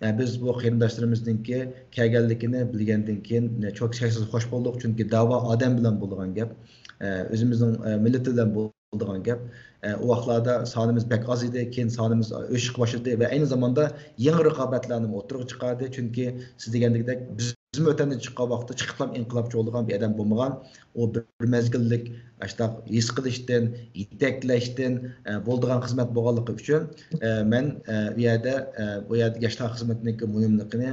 ئە، بىز بۇ قېرىنداشلىرىمىزنىڭكى كەلگەنلىكىنى بىلگەندىن كېيىن، ئە، چوك چەكسىز خوش بولدۇق، چۈنكى دەۋا ئادەم بىلەن بولىدىغان گەپ. ئە، ئۆزىمىزنىڭ، ئە، مىللىتى بىلەن بولىدىغان گەپ. ئە، ئۇ ۋاقىتلاردا سانىمىز بەك ئاز ئىدى، كېيىن سانىمىز ئۆسۈشكە باشلىدى ۋە ئەينى زاماندا يېڭى رىقابەتلەرنى ئوتتۇرىغا چىقاردى، چۈنكى سىز دېگەندەك بىز بىزمۇ ۋەتەندىن چىققان ۋاقىتتا چىقىپلا ئىنقىلابچى بولىدىغان بىر ئادەم بولمىغان. ئۇ بىر مەزگىللىك ئاشۇنداق ھېس قىلىشتىن، يېتەكلەشتىن، ئە، بولىدىغان خىزمەت بولغانلىقى ئۈچۈن، ئە، مەن، ئە، ئۇ يەردە، ئە، بۇ يەردە ياشلار خىزمىتىنىڭكى مۇھىملىقىنى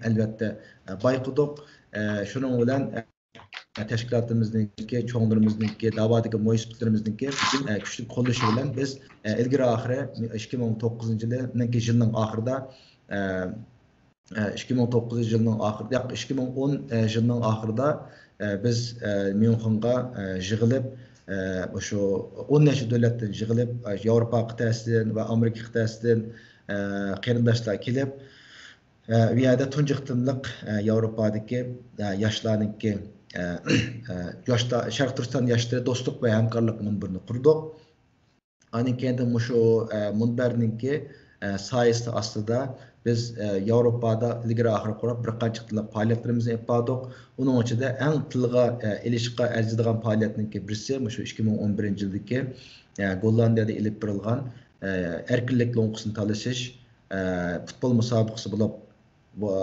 ئەلۋەتتە، ئە، بايقىدۇق. ئە، شۇنىڭ بىلەن، ئە، تەشكىلاتىمىزنىڭكى، چوڭلىرىمىزنىڭكى، دەۋادىكى مۇھىم سۈپەتلىرىمىزنىڭكى، ئە، كۈچلۈك قوللىشى بىلەن بىز، ئە، ئىلگىرى ئاخىرى ئىككى مىڭ توققۇزىنچى يىلى، نىڭكى يىلنىڭ ئاخىرىدا، ئە، ئە، ئىككى مىڭ توققۇزىنچى يىلنىڭ ئاخىرىدا، ياق، ئىككى مىڭ ئون، ئە، يىلنىڭ ئاخىرىدا، ئە، بىز، ئە، ميۇنخېنغا، ئە، يىغىلىپ، ئە، مۇشۇ ئون نەچچە دۆلەتتىن يىغىلىپ، ئە، ياۋروپا قىتئەسىدىن ۋە ئامېرىكا قىتئەسىدىن، ئە، قېرىنداشلار كېلىپ، ئە، ئۇ يەردە تۇنجى قېتىملىق، ئە، ياۋروپادىكى، ئە، ياشلارنىڭكى، ئە، ئە، ياشلار، شەرقىي تۈركىستان ياشلىرى دوستلۇق ۋە ھەمكارلىق مۇنبىرىنى قۇردۇق. ئاندىن كېيىن مۇشۇ، ئە، مۇنبەرنىڭكى، ئە، سايىسى ئاستىدا بىز، ئە، ياۋروپادا ئىلگىرى ئاخىر قۇرۇپ بىر قانچە قېتىملىق پائالىيەتلىرىمىزنى ئېلىپ باردۇق. ئۇنىڭ ئىچىدە ئەڭ تىلغا، ئە، ئېلىشقا ئەرزىيدىغان پائالىيەتنىڭكى بىرسى مۇشۇ ئىككى مىڭ ئون بىرىنچى يىلدىكى، ئە، گوللاندىيەدە ئېلىپ بېرىلغان، ئە، ئەركىنلىك لوڭقىسىنى تالىشىش، ئە، پۇتبول مۇسابىقىسى بولۇپ، بۇ،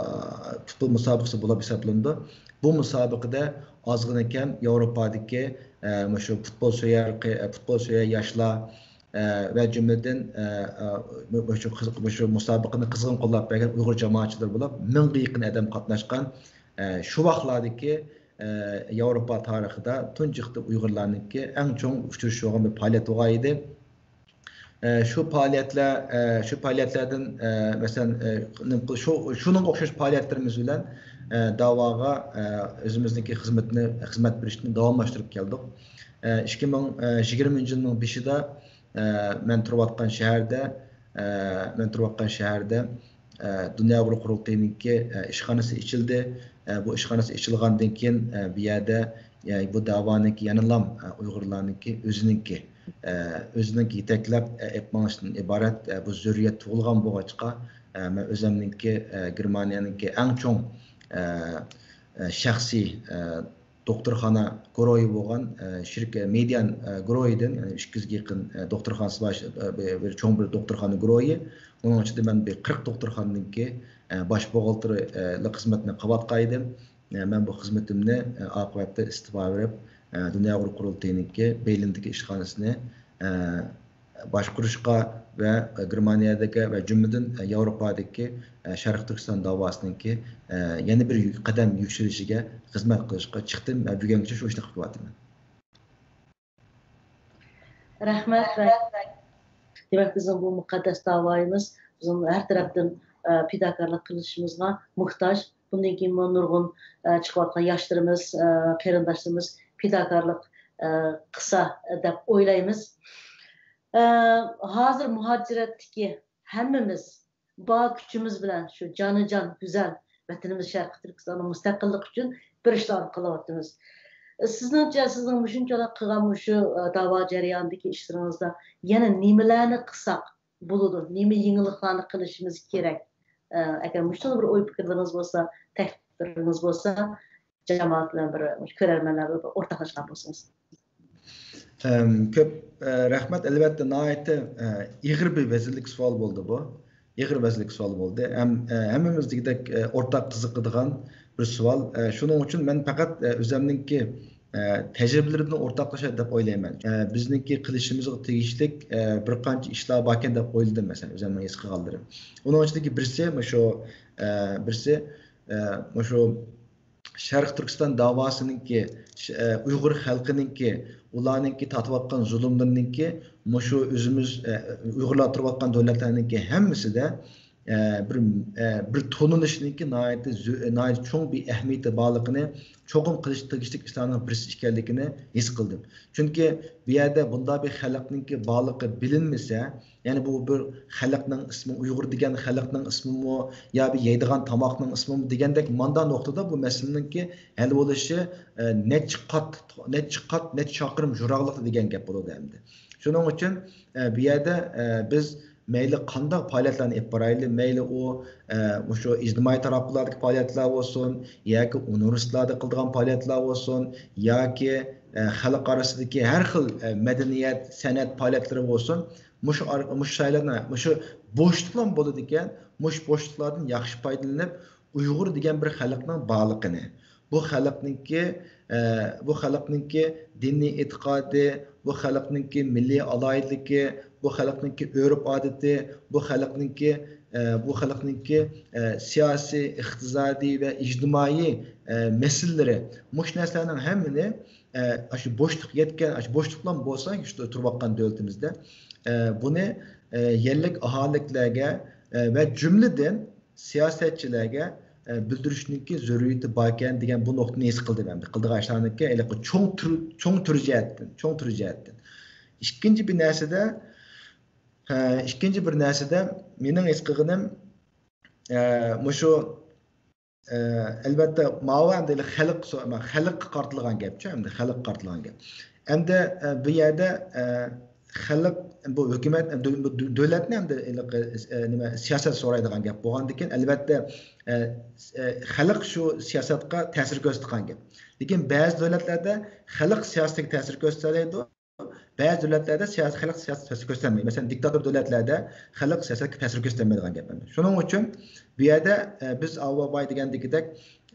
پۇتبول مۇسابىقىسى بولۇپ ھېسابلىنىدۇ. بۇ مۇسابىقىدە ئازغىنە كەم ياۋروپادىكى، ئە، مۇشۇ پۇتبول سۆيەر، پۇتبول سۆيەر ياشلار، ئە، ۋە جۈملىدىن، ئە، ئە، مۇشۇ قىز-، مۇشۇ مۇسابىقىنى قىزغىن قوللاپ بەرگەن ئۇيغۇر جامائەتچىلىرى بولۇپ، مىڭغا يېقىن ئادەم قاتناشقان، ئە، شۇ ۋاقىتلاردىكى، ئە، ياۋروپا تارىخىدا تۇنجى قېتىم ئۇيغۇرلارنىڭكى ئەڭ چوڭ ئۇچرىشىش بولغان بىر پائالىيەت بولغان ئىدى. ئە، شۇ پائالىيەتلەر، ئە، شۇ پائالىيەتلەردىن، ئە، مەسىلەن، ئە، نېمە قىل-، شۇ، شۇنىڭغا ئوخشاش پائالىيەتلىرىمىز بىلەن، ئە، داۋاغا، ئە، ئۆزىمىزنىڭكى خىزمىتىنى، خىزمەت بېرىشنى داۋاملاشتۇرۇپ كەلدۇق. ئە، ئىككى مىڭ يىگىرمىنچى يىلنىڭ بېشىدا، ئە، مەن تۇرۇۋاتقان شەھەردە، ئە، مەن تۇرۇۋاتقان شەھەردە، ئە، دۇنيا ئۇيغۇر قۇرۇلتىيىنىڭكى، ئە، ئىشخانىسى ئېچىلدى. ئە، بۇ ئىشخانىسى ئېچىلغاندىن كېيىن، ئە، بۇ يەردە، ئە، بۇ داۋانىڭكى يەنىلام، ئە، ئۇيغۇرلارنىڭكى ئۆزىنىڭكى، ئە، ئۆزىنىڭكى يېتەكلەپ، ئە، ئېلىپ مېڭىشتىن ئىبارەت، ئە، بۇ زۆرۈرىيەت تۇغۇلغان بولغاچقا، ئە، مەن ئۆزۈمنىڭكى، ئە، گېرمانىيەنىڭكى ئەڭ چوڭ، ئە، ئە، شەخسىي، ئە، دوختۇرخانا گۇرۇھى بولغان، ئە، شىركە-، مېدىيان، ئە، گۇرۇھىدىن، يەنى ئىككى يۈزگە يېقىن، ئە، دوختۇرخانىسى بار، ئە، بىر، بىر چوڭ بىر دوختۇرخانا گۇرۇھى. ئۇنىڭ ئىچىدە مەن بىر قىرىق دوختۇرخانىنىڭكى، ئە، باش بوغالتىرلىق خىزمىتىنى قىلىۋاتقان ئىدىم. ئە، مەن بۇ خىزمىتىمنى، ئە، ئاقىۋەتتە ئىستېپا بېرىپ، ئە، دۇنيا ئۇيغۇر قۇرۇلتىيىنىڭكى بېرلىندىكى ئىشخانىسىنى، ئە، باشقۇرۇشقا ۋە، ئە، گېرمانىيەدىكى ۋە جۈملىدىن، ئە، ياۋروپادىكى، ئە، شەرقىي تۈركىستان داۋاسىنىڭكى، ئە، يەنە بىر يۈ-، قەدەم يۈكسىلىشىگە خىزمەت قىلىشقا چىقتىم ۋە بۈگۈنگىچە شۇ ئىشنى قىلىپ كېلىۋاتىمەن. رەھمەت. دېمەك، بىزنىڭ بۇ مۇقەددەس داۋايىمىز بىزنىڭ ھەر تەرەپتىن، ئە، پىداكارلىق قىلىشىمىزغا موھتاج. بۇندىن كېيىنمۇ نۇرغۇن، ئە، چىقىۋاتقان ياشلىرىمىز، ئە، قېرىنداشلىرىمىز پىداكارلىق، ئە، قىلسا دەپ ئويلايمىز. ئە، ھازىر مۇھاجىرەتتىكى ھەممىمىز بار كۈچىمىز بىلەن شۇ جانىجان، گۈزەل ۋەتىنىمىز شەرقىي تۈركىستاننىڭ مۇستەقىللىقى ئۈچۈن كۈرەشلەرنى قىلىۋاتىمىز. سىزنىڭچە، سىزنىڭ مۇشۇنچىلا قىلغان مۇشۇ، ئە، داۋا جەريانىدىكى ئىشلىرىڭىزدا يەنە نېمىلەرنى قىلساق بولىدۇ؟ نېمە يېڭىلىقلارنى قىلىشىمىز كېرەك؟ ئە، ئەگەر مۇشۇنداق بىر ئوي پىكىرلىرىڭىز بولسا، تەكلىپلىرىڭىز بولسا، جامائەت بىلەن بىر، كۆرەرمەنلەر بىلەن بىر ئورتاقلاشقان بولسىڭىز. ئەم، كۆپ، ئە، رەھمەت. ئەلۋەتتە، ناھايىتى، ئە، ئېغىر بىر ۋەزىنلىك سوئال بولدى بۇ. ئېغىر ۋەزىنلىك سوئال بولدى. ھەم، ئە، ھەممىمىز دېگۈدەك، ئە، ئورتاق قىزىقىدىغان بىر سوئال. ئە، شۇنىڭ ئۈچۈن مەن پەقەت، ئە، ئۆزەمنىڭكى، ئە، تەجرىبىلىرىمدىن ئورتاقلىشاي دەپ ئويلايمەن. ئە، بىزنىڭكى قىلىشىمىزغا تېگىشلىك، ئە، بىر قانچە ئىشلار باركەن دەپ ئويلىدىم، مەسىلەن، ئۆزەمنىڭ ھېس قىلغانلىرىم. ئۇنىڭ ئىچىدىكى بىرسى مۇشۇ، ئە، بىرسى، ئە، مۇشۇ شەرقىي تۈركىستان داۋاسىنىڭكى، ش-، ئە، ئۇيغۇر خەلقىنىڭكى، ئۇلارنىڭكى تارتىۋاتقان زۇلۇملىرىنىڭكى، مۇشۇ ئۆزىمىز، ئە، ئۇيغۇرلار تۇرۇۋاتقان دۆلەتلەرنىڭكى ھەممىسىدە، ئە، بىر، ئە، بىر تونۇلۇشنىڭكى ناھايىتى زۆ-، ناھايىتى چوڭ بىر ئەھمىيىتى بارلىقىنى، چوقۇم قىلىش تېگىشلىك ئىشلارنىڭ بىرسى ئىكەنلىكىنى ھېس قىلدىم. چۈنكى بۇ يەردە بۇنداق بىر خەلقنىڭكى بارلىقى بىلىنمىسە، يەنى بۇ بىر خەلقنىڭ ئىسمى، ئۇيغۇر دېگەن خەلقنىڭ ئىسمىمۇ يا بىر يەيدىغان تاماقنىڭ ئىسمىمۇ دېگەندەك ماندا نۇقتىدا بۇ مەسىلىنىڭكى ھەل بولۇشى، ئە، نەچچە قات، نەچچە قات، نەچچە چاقىرىم يىراقلىقتا دېگەن گەپ بولىدۇ ئەمدى. شۇنىڭ ئۈچۈن، ئە، بۇ يەردە، ئە، بىز مەيلى قانداق پائالىيەتلەرنى ئېلىپ بارايلى، مەيلى ئۇ، ئە، مۇشۇ ئىجتىمائىي تاراتقۇلاردىكى پائالىيەتلەر بولسۇن، ياكى ئۇنىۋېرسىتېتلاردا قىلىدىغان پائالىيەتلەر بولسۇن، ياكى، ئە، خەلق ئارىسىدىكى ھەر خىل، ئە، مەدەنىيەت، سەنئەت پائالىيەتلىرى بولسۇن، مۇشۇ ئار-، مۇشۇ شايلارنى، مۇشۇ بوشلۇقلار بولىدىكەن، مۇشۇ بوشلۇقلاردىن ياخشى پايدىلىنىپ، ئۇيغۇر دېگەن بىر خەلقنىڭ بارلىقىنى، بۇ خەلقنىڭكى، ئە، بۇ خەلقنىڭكى دىنىي ئېتىقادى، بۇ خەلقنىڭكى مىللىي ئالاھىدىلىكى، بۇ خەلقنىڭكى ئۆرپ-ئادىتى، بۇ خەلقنىڭكى، ئە، بۇ خەلقنىڭكى، ئە، سىياسىي، ئىقتىسادىي ۋە ئىجتىمائىي، ئە، مەسىلىلىرى، مۇشۇ نەرسىلەرنىڭ ھەممىنى، ئە، ئاشۇ بوشلۇق يەتكەن، ئاشۇ بوشلۇقلام بولسا، شۇ تۇرۇۋاتقان دۆلىتىمىزدە، ئە، بۇنى، ئە، يەرلىك ئاھالىلىكلەرگە، ئە، ۋە جۈملىدىن سىياسەتچىلەرگە، ئە، بىلدۈرۈشنىڭكى زۆرۈرىيىتى باركەن دېگەن بۇ نۇقتىنى ھېس قىلدىم ئەمدى. قىلىدىغان ئىشلارنىڭكى ھېلىقى چوڭ تۈر، چوڭ تۈر جەھەتتىن، چوڭ تۈر جەھەتتىن. ئىككىنچى بىر نەرسىدە، ئە، ئىككىنچى بىر نەرسىدە مېنىڭ ھېس قىلغىنىم، ئە، مۇشۇ، ئە، ئەلۋەتتە، ماۋۇ ئەمدى خەلق سو-، خەلققە قارىتىلغان گەپچۇ، ئەمدى خەلققە قارىتىلغان گەپ. ئەمدى، ئە، بۇ يەردە، ئە، خەلق بۇ ھۆكۈمەت، دۆ-، بۇ دۆ-، دۆلەتنى ھەمدە ھېلىقى، ئە، نېمە، سىياسەت سورايدىغان گەپ بولغاندىكىن، ئەلۋەتتە، ئە، ئە، خەلق شۇ سىياسەتقە تەسىر كۆرسىتىدىغان گەپ. لېكىن بەزى دۆلەتلەردە خەلق سىياسىتىگە تەسىر كۆرسىتەلەيدۇ، بەزى دۆلەتلەردە سىياسەت، خەلق سىياسەتكە تەسىر كۆرسىتەلمەيدۇ. مەسىلەن، دىكتاتور دۆلەتلەردە خەلق سىياسەتكە تەسىر كۆرسىتەلمەيدىغان گەپ. شۇنىڭ ئۈچۈن بۇ يەردە، ئە، بىز ئاۋۋال دېگەندىكىدەك،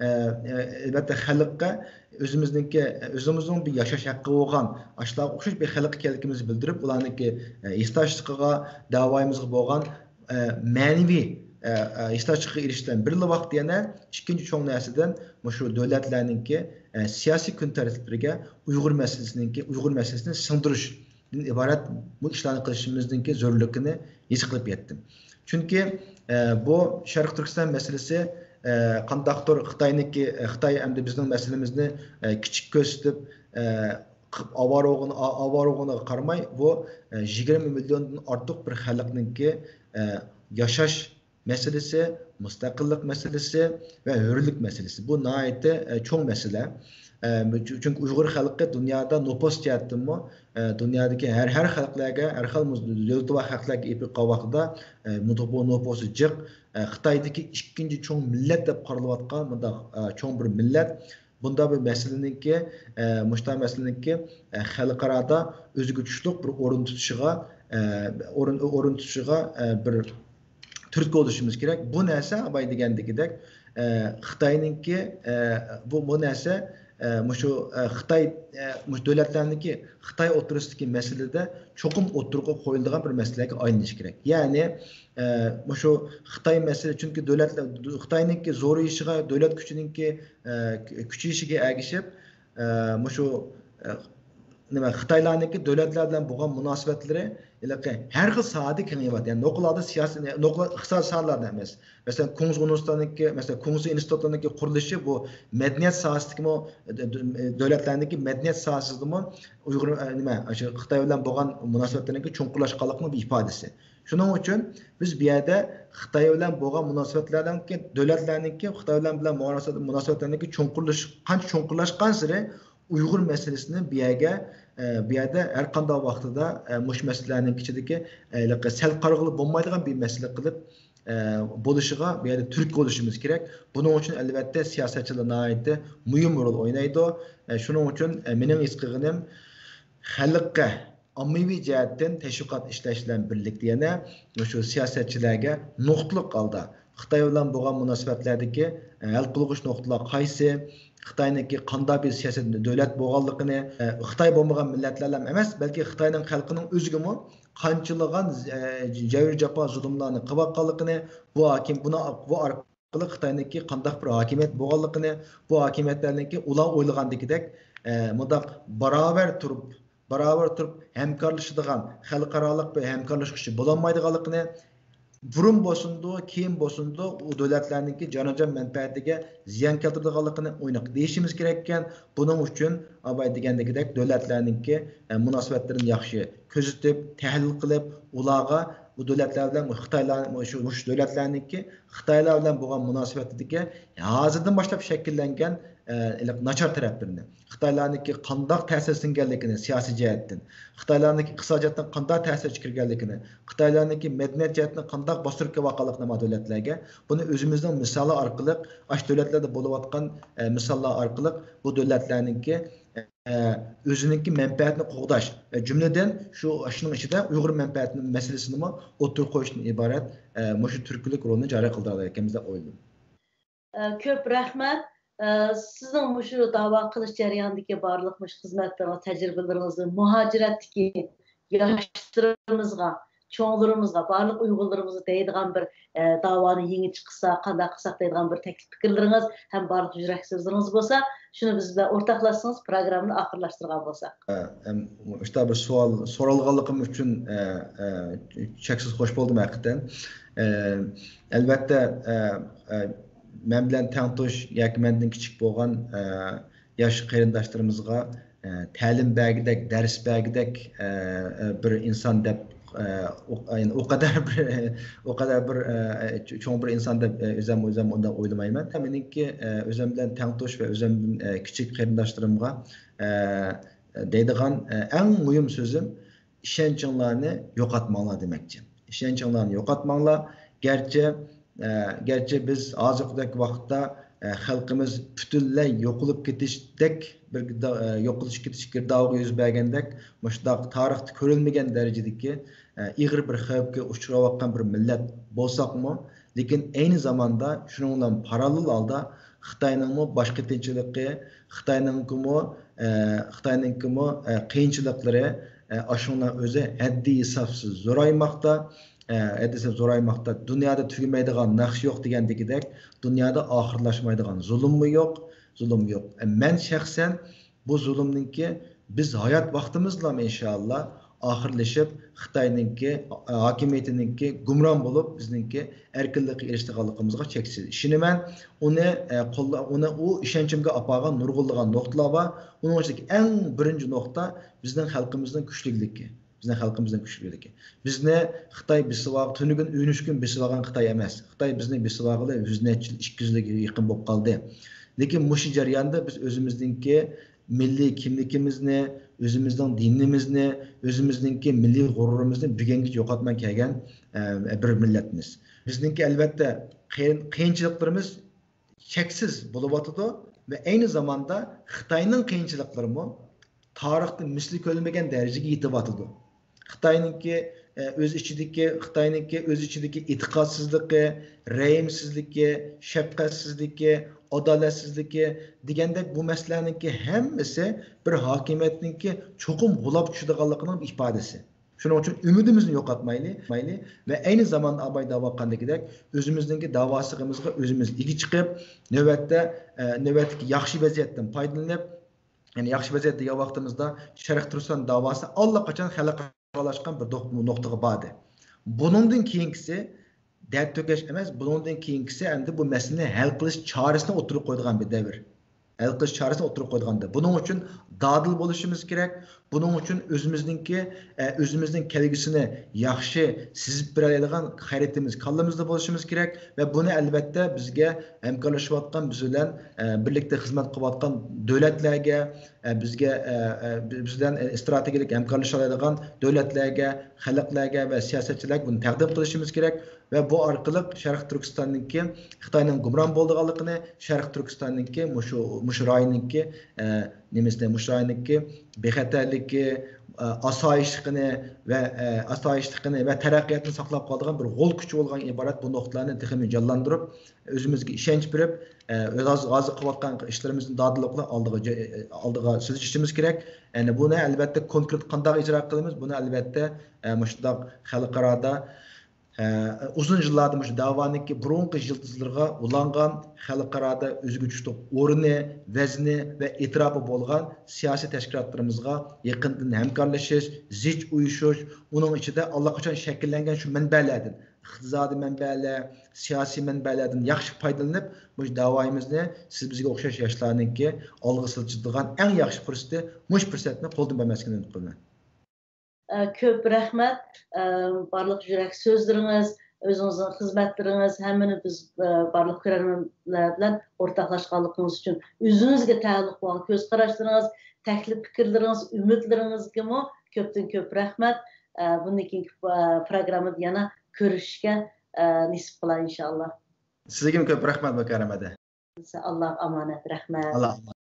ئە، ئە، ئەلۋەتتە خەلققە ئۆزىمىزنىڭكى، ئۆزىمىزنىڭ بىر ياشاش ھەققى بولغان، ئاشۇلارغا ئوخشاش بىر خەلق ئىكەنلىكىمىزنى بىلدۈرۈپ، ئۇلارنىڭكى، ئە، ھېسداشلىقىغا، داۋايىمىزغا بولغان، ئە، مەنىۋى، ئە، ئە، ھېسداشلىققا ئېرىشىش بىلەن بىرلا ۋاقىت يەنە ئىككىنچى چوڭ نەرسىدىن مۇشۇ دۆلەتلەرنىڭكى، ئە، سىياسىي كۈن تەرتىپلىرىگە ئۇيغۇر مەسىلىسىنىڭكى، ئۇيغۇر مەسىلىسىنى سىڭدۈرۈشتىن ئىبارەت بۇ ئىشلارنى قىلىشىمىزنىڭكى زۆرۈرلۈكىنى ھېس قىلىپ يەتتىم. چۈنكى، ئە، بۇ شەرقىي تۈركىستان مەسىلىسى، ئە، قانداقتۇر خىتاينىڭكى، ئە، خىتاي ئەمدى بىزنىڭ مەسىلىمىزنى، ئە، كىچىك كۆرسىتىپ، ئە، قىپ ئاۋارە بولغىنى-، ئا-، ئاۋارە بولغىنىغا قارىماي، بۇ، ئە، يىگىرمە مىليوندىن ئارتۇق بىر خەلقنىڭكى، ئە، ياشاش مەسىلىسى، مۇستەقىللىق مەسىلىسى ۋە ھۆرلۈك مەسىلىسى. بۇ ناھايىتى، ئە، چوڭ مەسىلە. ئە، چۈ-، چۈنكى ئۇيغۇر خەلقى دۇنيادا نوپۇس جەھەتتىنمۇ، ئە، دۇنيادىكى ھەر، ھەر خەلقلەرگە، ھەر خىل مۇز-، دۆلىتى بار خەلقلەرگە ئېلىپ باققان ۋاقتىدا، ئە، مۇ-، بۇ نوپۇسى جىق. ئە، خىتايدىكى ئىككىنچى چوڭ مىللەت دەپ قارىلىۋاتقان مۇنداق، ئە، چوڭ بىر مىللەت. بۇنداق بىر مەسىلىنىڭكى، ئە، مۇشۇنداق مەسىلىنىڭكى، ئە، خەلقئارادا ئۆزىگە تۇتۇشلۇق بىر ئورۇن تۇتۇشىغا، ئە، ئورۇن، ئورۇن تۇتۇشىغا، ئە، بىر تۈرتكە بولۇشىمىز كېرەك. بۇ نەرسە بايا دېگەندىكىدەك، ئە، خىتاينىڭكى، ئە، بۇ، بۇ نەرسە، ئە، مۇشۇ، ئە، خىتاي، ئە، مۇشۇ دۆلەتلەرنىڭكى خىتاي ئوتتۇرىسىدىكى مەسىلىدە چوقۇم ئوتتۇرىغا قويۇلىدىغان بىر مەسىلىگە ئايلىنىشى كېرەك. يەنى، ئە، مۇشۇ خىتاي مەسىلە، چۈنكى دۆلەتلەر، خىتاينىڭكى زورىيىشىغا، دۆلەت كۈچىنىڭكى، ئە، كۈچىيىشىگە ئەگىشىپ، ئە، مۇشۇ، ئە، نېمە، خىتايلارنىڭكى دۆلەتلەر بىلەن بولغان مۇناسىۋەتلىرى ھېلىقى ھەر خىل ساھەدە كېڭىيىۋاتىدۇ. يەنى نوقۇلاردا سىياسىي، نوقۇل ئىقتىساد ساھەلەردە ئەمەس. مەسىلەن، كۇڭزى ئۇنىۋېرسىتېتىنىڭكى، مەسىلەن، كۇڭزى ئىنستىتۇتىنىڭكى قۇرۇلۇشى بۇ مەدەنىيەت ساھەسىدىكىمۇ، دۆ-، دۆ-، دۆلەتلەرنىڭكى مەدەنىيەت ساھەسىدىمۇ ئۇيغۇر، ئە، نېمە، شۇ خىتاي بىلەن بولغان مۇناسىۋەتلىرىنىڭكى چوڭقۇرلاشقانلىقىنىڭ بىر ئىپادىسى. شۇنىڭ ئۈچۈن بىز بۇ يەردە خىتاي بىلەن بولغان مۇناسىۋەتلەرنىڭكى، دۆلەتلەرنىڭكى خىتاي بىلەن، بىلەن مۇناسىۋەت، مۇناسىۋەتلەرنىڭكى چوڭقۇرلىشىش، قانچە چوڭقۇرلاشقانسېرى ئۇيغۇر مەسىلىسىنى بۇ يەرگە، ئە، بۇ يەردە ھەر قانداق ۋاقتىدا، ئە، مۇشۇ مەسىلىلەرنىڭ ئىچىدىكى، ئە، ھېلىقى سەل قارىغىلى بولمايدىغان بىر مەسىلە قىلىپ، ئە، بولۇشىغا بۇ يەردە تۈرتكە بولۇشىمىز كېرەك. بۇنىڭ ئۈچۈن ئەلۋەتتە سىياسەتچىلەر ناھايىتى مۇھىم رول ئوينايدۇ. ئە، شۇنىڭ ئۈچۈن، ئە، مېنىڭ ھېس قىلغىنىم خەلققە ئاممىۋى جەھەتتىن تەشۋىقات ئىشلەش بىلەن بىرلىكتە يەنە مۇشۇ سىياسەتچىلەرگە نۇقتىلىق ھالدا خىتاي بىلەن بولغان مۇناسىۋەتلەردىكى، ئە، ھەل قىلغۇچ نۇقتىلار قايسى؟ خىتاينىڭكى قانداق بىر سىياسەت دۆلەت بولغانلىقىنى، ئە، خىتاي بولمىغان مىللەتلەرلا ئەمەس، بەلكى خىتاينىڭ خەلقىنىڭ ئۆزىگىمۇ قانچىلىغان، ئە، جەۋر جاپا زۇلۇملارنى قىلىۋاتقانلىقىنى، بۇ ھاكىم، بۇنى، بۇ ئارقىلىق خىتاينىڭكى قانداق بىر ھاكىمىيەت بولغانلىقىنى، بۇ ھاكىمىيەتلەرنىڭكى ئۇلار ئويلىغاندىكىدەك، ئە، مۇنداق باراۋەر تۇرۇپ، باراۋەر تۇرۇپ ھەمكارلىشىدىغان، خەلقئارالىق بىر ھەمكارلىشىش كۈچى بولالمايدىغانلىقىنى، بۇرۇن بولسۇنىدۇ، كېيىن بولسۇنىدۇ، ئۇ دۆلەتلەرنىڭكى جانىجان مەنپەئەتىگە زىيان كەلتۈرىدىغانلىقىنى ئويناق دېيىشىمىز كېرەككەن. بۇنىڭ ئۈچۈن ئاباي دېگەندىكىدەك دۆلەتلەرنىڭكى، ئە، مۇناسىۋەتلىرىنى ياخشى كۆزىتىپ، تەھلىل قىلىپ، ئۇلارغا بۇ دۆلەتلەر بىلەن خىتايلار، مۇشۇ، مۇشۇ دۆلەتلەرنىڭكى خىتايلار بىلەن بولغان مۇناسىۋەتىدىكى ھازىردىن باشلاپ شەكىللەنگەن، ئە، ناچار تەرەپلىرىنى، خىتايلارنىڭكى قانداق تەسىرگە سىڭگەنلىكىنى سىياسىي جەھەتتىن، خىتايلارنىڭكى ئىقتىساد جەھەتتىن قانداق تەسىرگە كىرگەنلىكىنى، خىتايلارنىڭكى مەدەنىيەت جەھەتتىن قانداق باستۇرۇپ كېلىۋاتقانلىقىنى ما دۆلەتلەرگە، بۇنى ئۆزىمىزنىڭ مىسالى ئارقىلىق، ئاشۇ دۆلەتلەردە بولۇۋاتقان، ئە، مىساللار ئارقىلىق بۇ دۆلەتلەرنىڭكى، ئە، ئۆزىنىڭكى مەنپەئەتىنى قوغداش، ئە، جۈملىدىن شۇ، شۇنىڭ ئىچىدە ئۇيغۇر مەنپەئەتى مەسىلىسىنىمۇ ئوتتۇرىغا قويۇشتىن ئىبارەت، ئە، مۇشۇ تۈرتكىلىك رولنى جارى قىلدۇرالايدىكەنمىز دەپ ئويلىدىم. ئە، كۆپ رەھمەت. ئە، سىزنىڭ مۇشۇ داۋا قىلىش جەريانىدىكى بارلىق مۇشۇ خىزمەتلىرىڭىز، تەجرىبىلىرىڭىزنى مۇھاجىرەتتىكى ياشلىرىمىزغا، چوڭلىرىمىزغا، بارلىق ئۇيغۇرلىرىمىزغا دەيدىغان بىر، ئە، داۋانى يېڭىچە قىلساق، قانداق قىلساق دەيدىغان بىر تەكلىپ پىكىرلىرىڭىز ھەم بارلىق يۈرەك سۆزلىرىڭىز بولسا، شۇنى بىز بىلەن ئورتاقلاشسىڭىز، پروگراممىنى ئاخىرلاشتۇرغان بولساق. ئە، ئەم، مۇشۇنداق بىر سوئال سورالغانلىقىم ئۈچۈن، ئە، ئە، چەكسىز خوش بولدۇم ھەقىقەتەن. ئە، ئەلۋەتتە، ئە، ئە، مەن بىلەن تەڭتۇش ياكى مەندىن كىچىك بولغان، ئە، ياش قېرىنداشلىرىمىزغا، ئە، تەلىم بەرگۈدەك، دەرس بەرگۈدەك، ئە، ئە، بىر ئىنسان دەپ، ئە، ئۇ، يەنى ئۇ قەدەر بىر، ئۇ قەدەر بىر، ئە، چو-، چوڭ بىر ئىنسان دەپ، ئە، ئۆزەم، ئۆزەم ئۇنداق ئويلىمايمەن. مېنىڭكى، ئە، ئۆزەم بىلەن تەڭتۇش ۋە ئۆزەمدىن، ئە، كىچىك قېرىنداشلىرىمغا، ئە، دەيدىغان، ئە، ئەڭ مۇھىم سۆزۈم، ئىشەنچىڭلارنى يوقاتماڭلار دېمەكچى. ئىشەنچىڭلارنى يوقاتماڭلار. گەرچە، ئە، گەرچە بىز ھازىرقىدەك ۋاقىتتا، ئە، خەلقىمىز پۈتۈنلەي يوقىلىپ كېتىشتەك بىر گىردا-، ئە، يوقىلىش كېتىش گىردابىغا يۈز بەرگەندەك، مۇشۇنداق تارىختا كۆرۈلمىگەن دەرىجىدىكى، ئە، ئېغىر بىر خەۋپكە ئۇچراۋاتقان بىر مىللەت بولساقمۇ، لېكىن ئەينى زاماندا شۇنىڭ بىلەن پاراللېل ھالدا خىتاينىڭمۇ باش قېتىنچىلىقى، خىتاينىڭكىمۇ، ئە، خىتاينىڭكىمۇ، ئە، قىيىنچىلىقلىرى، ئە، ئاشۇنىڭ ئۆزى ھەددى ھېسابسىز زورايماقتا، ئە، ھەددى ھېسابسىز زورايماقتا. دۇنيادا تۈگىمەيدىغان نەقىش يوق دېگەندىكىدەك، دۇنيادا ئاخىرلاشمايدىغان زۇلۇممۇ يوق، زۇلۇم يوق. ئە، مەن شەخسەن بۇ زۇلۇمنىڭكى بىز ھايات ۋاقتىمىزدىلا ئىنشائاللا ئاخىرلىشىپ، خىتاينىڭكى، ئە، ھاكىمىيىتىنىڭكى گۇمران بولۇپ، بىزنىڭكى ئەركىنلىككە ئېرىشىدىغانلىقىمىزغا چەكسىز ئىشىنىمەن. ئۇنى، ئە، قوللا-، ئۇنى ئۇ ئىشەنچىمگە ئاپارغان نۇرغۇنلىغان نۇقتىلار بار. ئۇنىڭ ئىچىدىكى ئەڭ بىرىنچى نۇقتا بىزنىڭ خەلقىمىزنىڭ كۈچلۈكلۈكى. بىزنىڭ خەلقىمىزنىڭ كۈچلۈكلۈكى. بىزنى خىتاي بېسىۋال-، تۈنۈگۈن، ئۈنۈشكۈن بېسىۋالغان خىتاي ئەمەس. خىتاي بىزنى بېسىۋالغىلى يۈز نەچچە يىل، ئىككى يۈز يىلغا يېقىن بولۇپ قالدى. لېكىن مۇشۇ جەرياندا بىز ئۆزىمىزنىڭكى مىللىي كىملىكىمىزنى، ئۆزىمىزنىڭ دىنىمىزنى، ئۆزىمىزنىڭكى مىللىي غۇرۇرىمىزنى بۈگۈنگىچە يوقاتماي كەلگەن، ئە، بىر مىللەتمىز. بىزنىڭكى ئەلۋەتتە قىيىن-، قىيىنچىلىقلىرىمىز چەكسىز بولۇۋاتىدۇ ۋە ئەينى زاماندا خىتاينىڭ قىيىنچىلىقلىرىمۇ تارىختا مىسلى كۆرۈلمىگەن دەرىجىگە يېتىۋاتىدۇ. خىتاينىڭكى، ئە، ئۆز ئىچىدىكى، خىتاينىڭكى ئۆز ئىچىدىكى ئېتىقادسىزلىقى، رەھىمسىزلىكى، شەپقەتسىزلىكى، ئادالەتسىزلىكى دېگەندەك بۇ مەسىلىلەرنىڭكى ھەممىسى بىر ھاكىمىيەتنىڭكى چوقۇم غۇلاپ چۈشىدىغانلىقىنىڭ ئىپادىسى. شۇنىڭ ئۈچۈن ئۈمىدىمىزنى يوقاتمايلى، مايلى ۋە ئەينى زاماندا ئاباي دەۋاتقاندىكىدەك ئۆزىمىزنىڭكى داۋاسىغىمىزغا ئۆزىمىز ئىگە چىقىپ، نۆۋەتتە، ئە، نۆۋەتتىكى ياخشى ۋەزىيەتتىن پايدىلىنىپ، يەنى ياخشى ۋەزىيەت دېگەن ۋاقتىمىزدا شەرقىي تۈركىستان داۋاسى ئاللىقاچان خەلقئارالاشقان بىر دوق-، نۇقتىغا باردى. بۇنىڭدىن كېيىنكىسى دەرد تۆكۈش ئەمەس، بۇنىڭدىن كېيىنكىسى ئەمدى بۇ مەسىلىنى ھەل قىلىش چارىسىنى ئوتتۇرىغا قويىدىغان بىر دەۋر. ھەل قىلىش چارىسىنى ئوتتۇرىغا قويىدىغان دەۋر. بۇنىڭ ئۈچۈن دادىل بولۇشىمىز كېرەك. بۇنىڭ ئۈچۈن ئۆزىمىزنىڭكى، ئە، ئۆزىمىزنىڭ كەلگۈسىنى ياخشى سىزىپ بېرەلەيدىغان خەرىتىمىز كاللىمىزدا بولۇشىمىز كېرەك ۋە بۇنى ئەلۋەتتە بىزگە ھەمكارلىشىۋاتقان، بىز بىلەن، ئە، بىرلىكتە خىزمەت قىلىۋاتقان دۆلەتلەرگە، ئە، بىزگە، ئە، ئە، بىز بىلەن، ئە، ئىستراتېگىيەلىك ھەمكارلىشالايدىغان دۆلەتلەرگە، خەلقلەرگە ۋە سىياسەتچىلەرگە بۇنى تەقدىم قىلىشىمىز كېرەك. ۋە بۇ ئارقىلىق شەرقىي تۈركىستاننىڭكى خىتاينىڭ گۇمران بولىدىغانلىقىنى، شەرقىي تۈركىستاننىڭكى مۇشۇ، مۇشۇ رايوننىڭكى، ئە، نېمىسىنى، مۇشۇ رايوننىڭكى بىخەتەرلىكى، ئە، ئاسايىشلىقىنى ۋە، ئە، ئاسايىشلىقىنى ۋە تەرەققىياتىنى ساقلاپ قالىدىغان بىر غول كۈچ بولغان ئىبارەت بۇ نۇقتىلارنى تېخىمۇ جانلاندۇرۇپ، ئۆزىمىزگە ئىشەنچ بېرىپ، ئە، ئۆز ھازىر، ھازىر قىلىۋاتقان ئىشلىرىمىزنى دادىللىق بىلەن ئالدىغا، ئالدىغا سىلجىتىشىمىز كېرەك. يەنى بۇنى ئەلۋەتتە كونكرېت قانداق ئىجرا قىلىمىز؟ بۇنى ئەلۋەتتە، ئە، مۇشۇنداق خەلقئارادا ئە، ئۇزۇن يىللاردىن مۇشۇ داۋانىڭكى بۇرۇنقى يىلتىزلىرىغا ئۇلانغان خەلقئارادا ئۆزىگە تۇتۇق ئورنى، ۋەزنى ۋە ئېتىراپى بولغان سىياسىي تەشكىلاتلىرىمىزغا يېقىندىن ھەمكارلىشىش، زىچ ئۇيۇشۇش، ئۇنىڭ ئىچىدە ئاللىقاچان شەكىللەنگەن شۇ مەنبەلەردىن، ئىقتىسادىي مەنبەلەر، سىياسىي مەنبەلەردىن ياخشى پايدىلىنىپ، مۇشۇ داۋايىمىزنى سىز بىزگە ئوخشاش ياشلارنىڭكى ئالغا سىلجىتىدىغان ئەڭ ياخشى پۇرسىتى، مۇشۇ پۇرسەتنى قولدىن بەرمەسلىكنى ئۈمىد قىلىمەن. ئە، كۆپ رەھمەت، ئە، بارلىق يۈرەك سۆزلىرىڭىز، ئۆزىڭىزنىڭ خىزمەتلىرىڭىز، ھەممىنى بىز، ئە، بارلىق كۆرەرمەنلەر بىلەن ئورتاقلاشقانلىقىڭىز ئۈچۈن. ئۆزىڭىزگە تەئەللۇق بولغان كۆز قاراشلىرىڭىز، تەكلىپ پىكىرلىرىڭىز، ئۈمىدلىرىڭىزگىمۇ كۆپتىن كۆپ رەھمەت. ئە، بۇندىن كېيىنكى، ئە، پروگراممىدا يەنە كۆرۈشۈشكە، ئە، نېسىپ قىلا، ئىنشائاللا. سىزگىمۇ كۆپ رەھمەت، مۇكەررەم ھەدە. ئاللاغا ئامانەت، رەھمەت. ئاللا ئامانەت.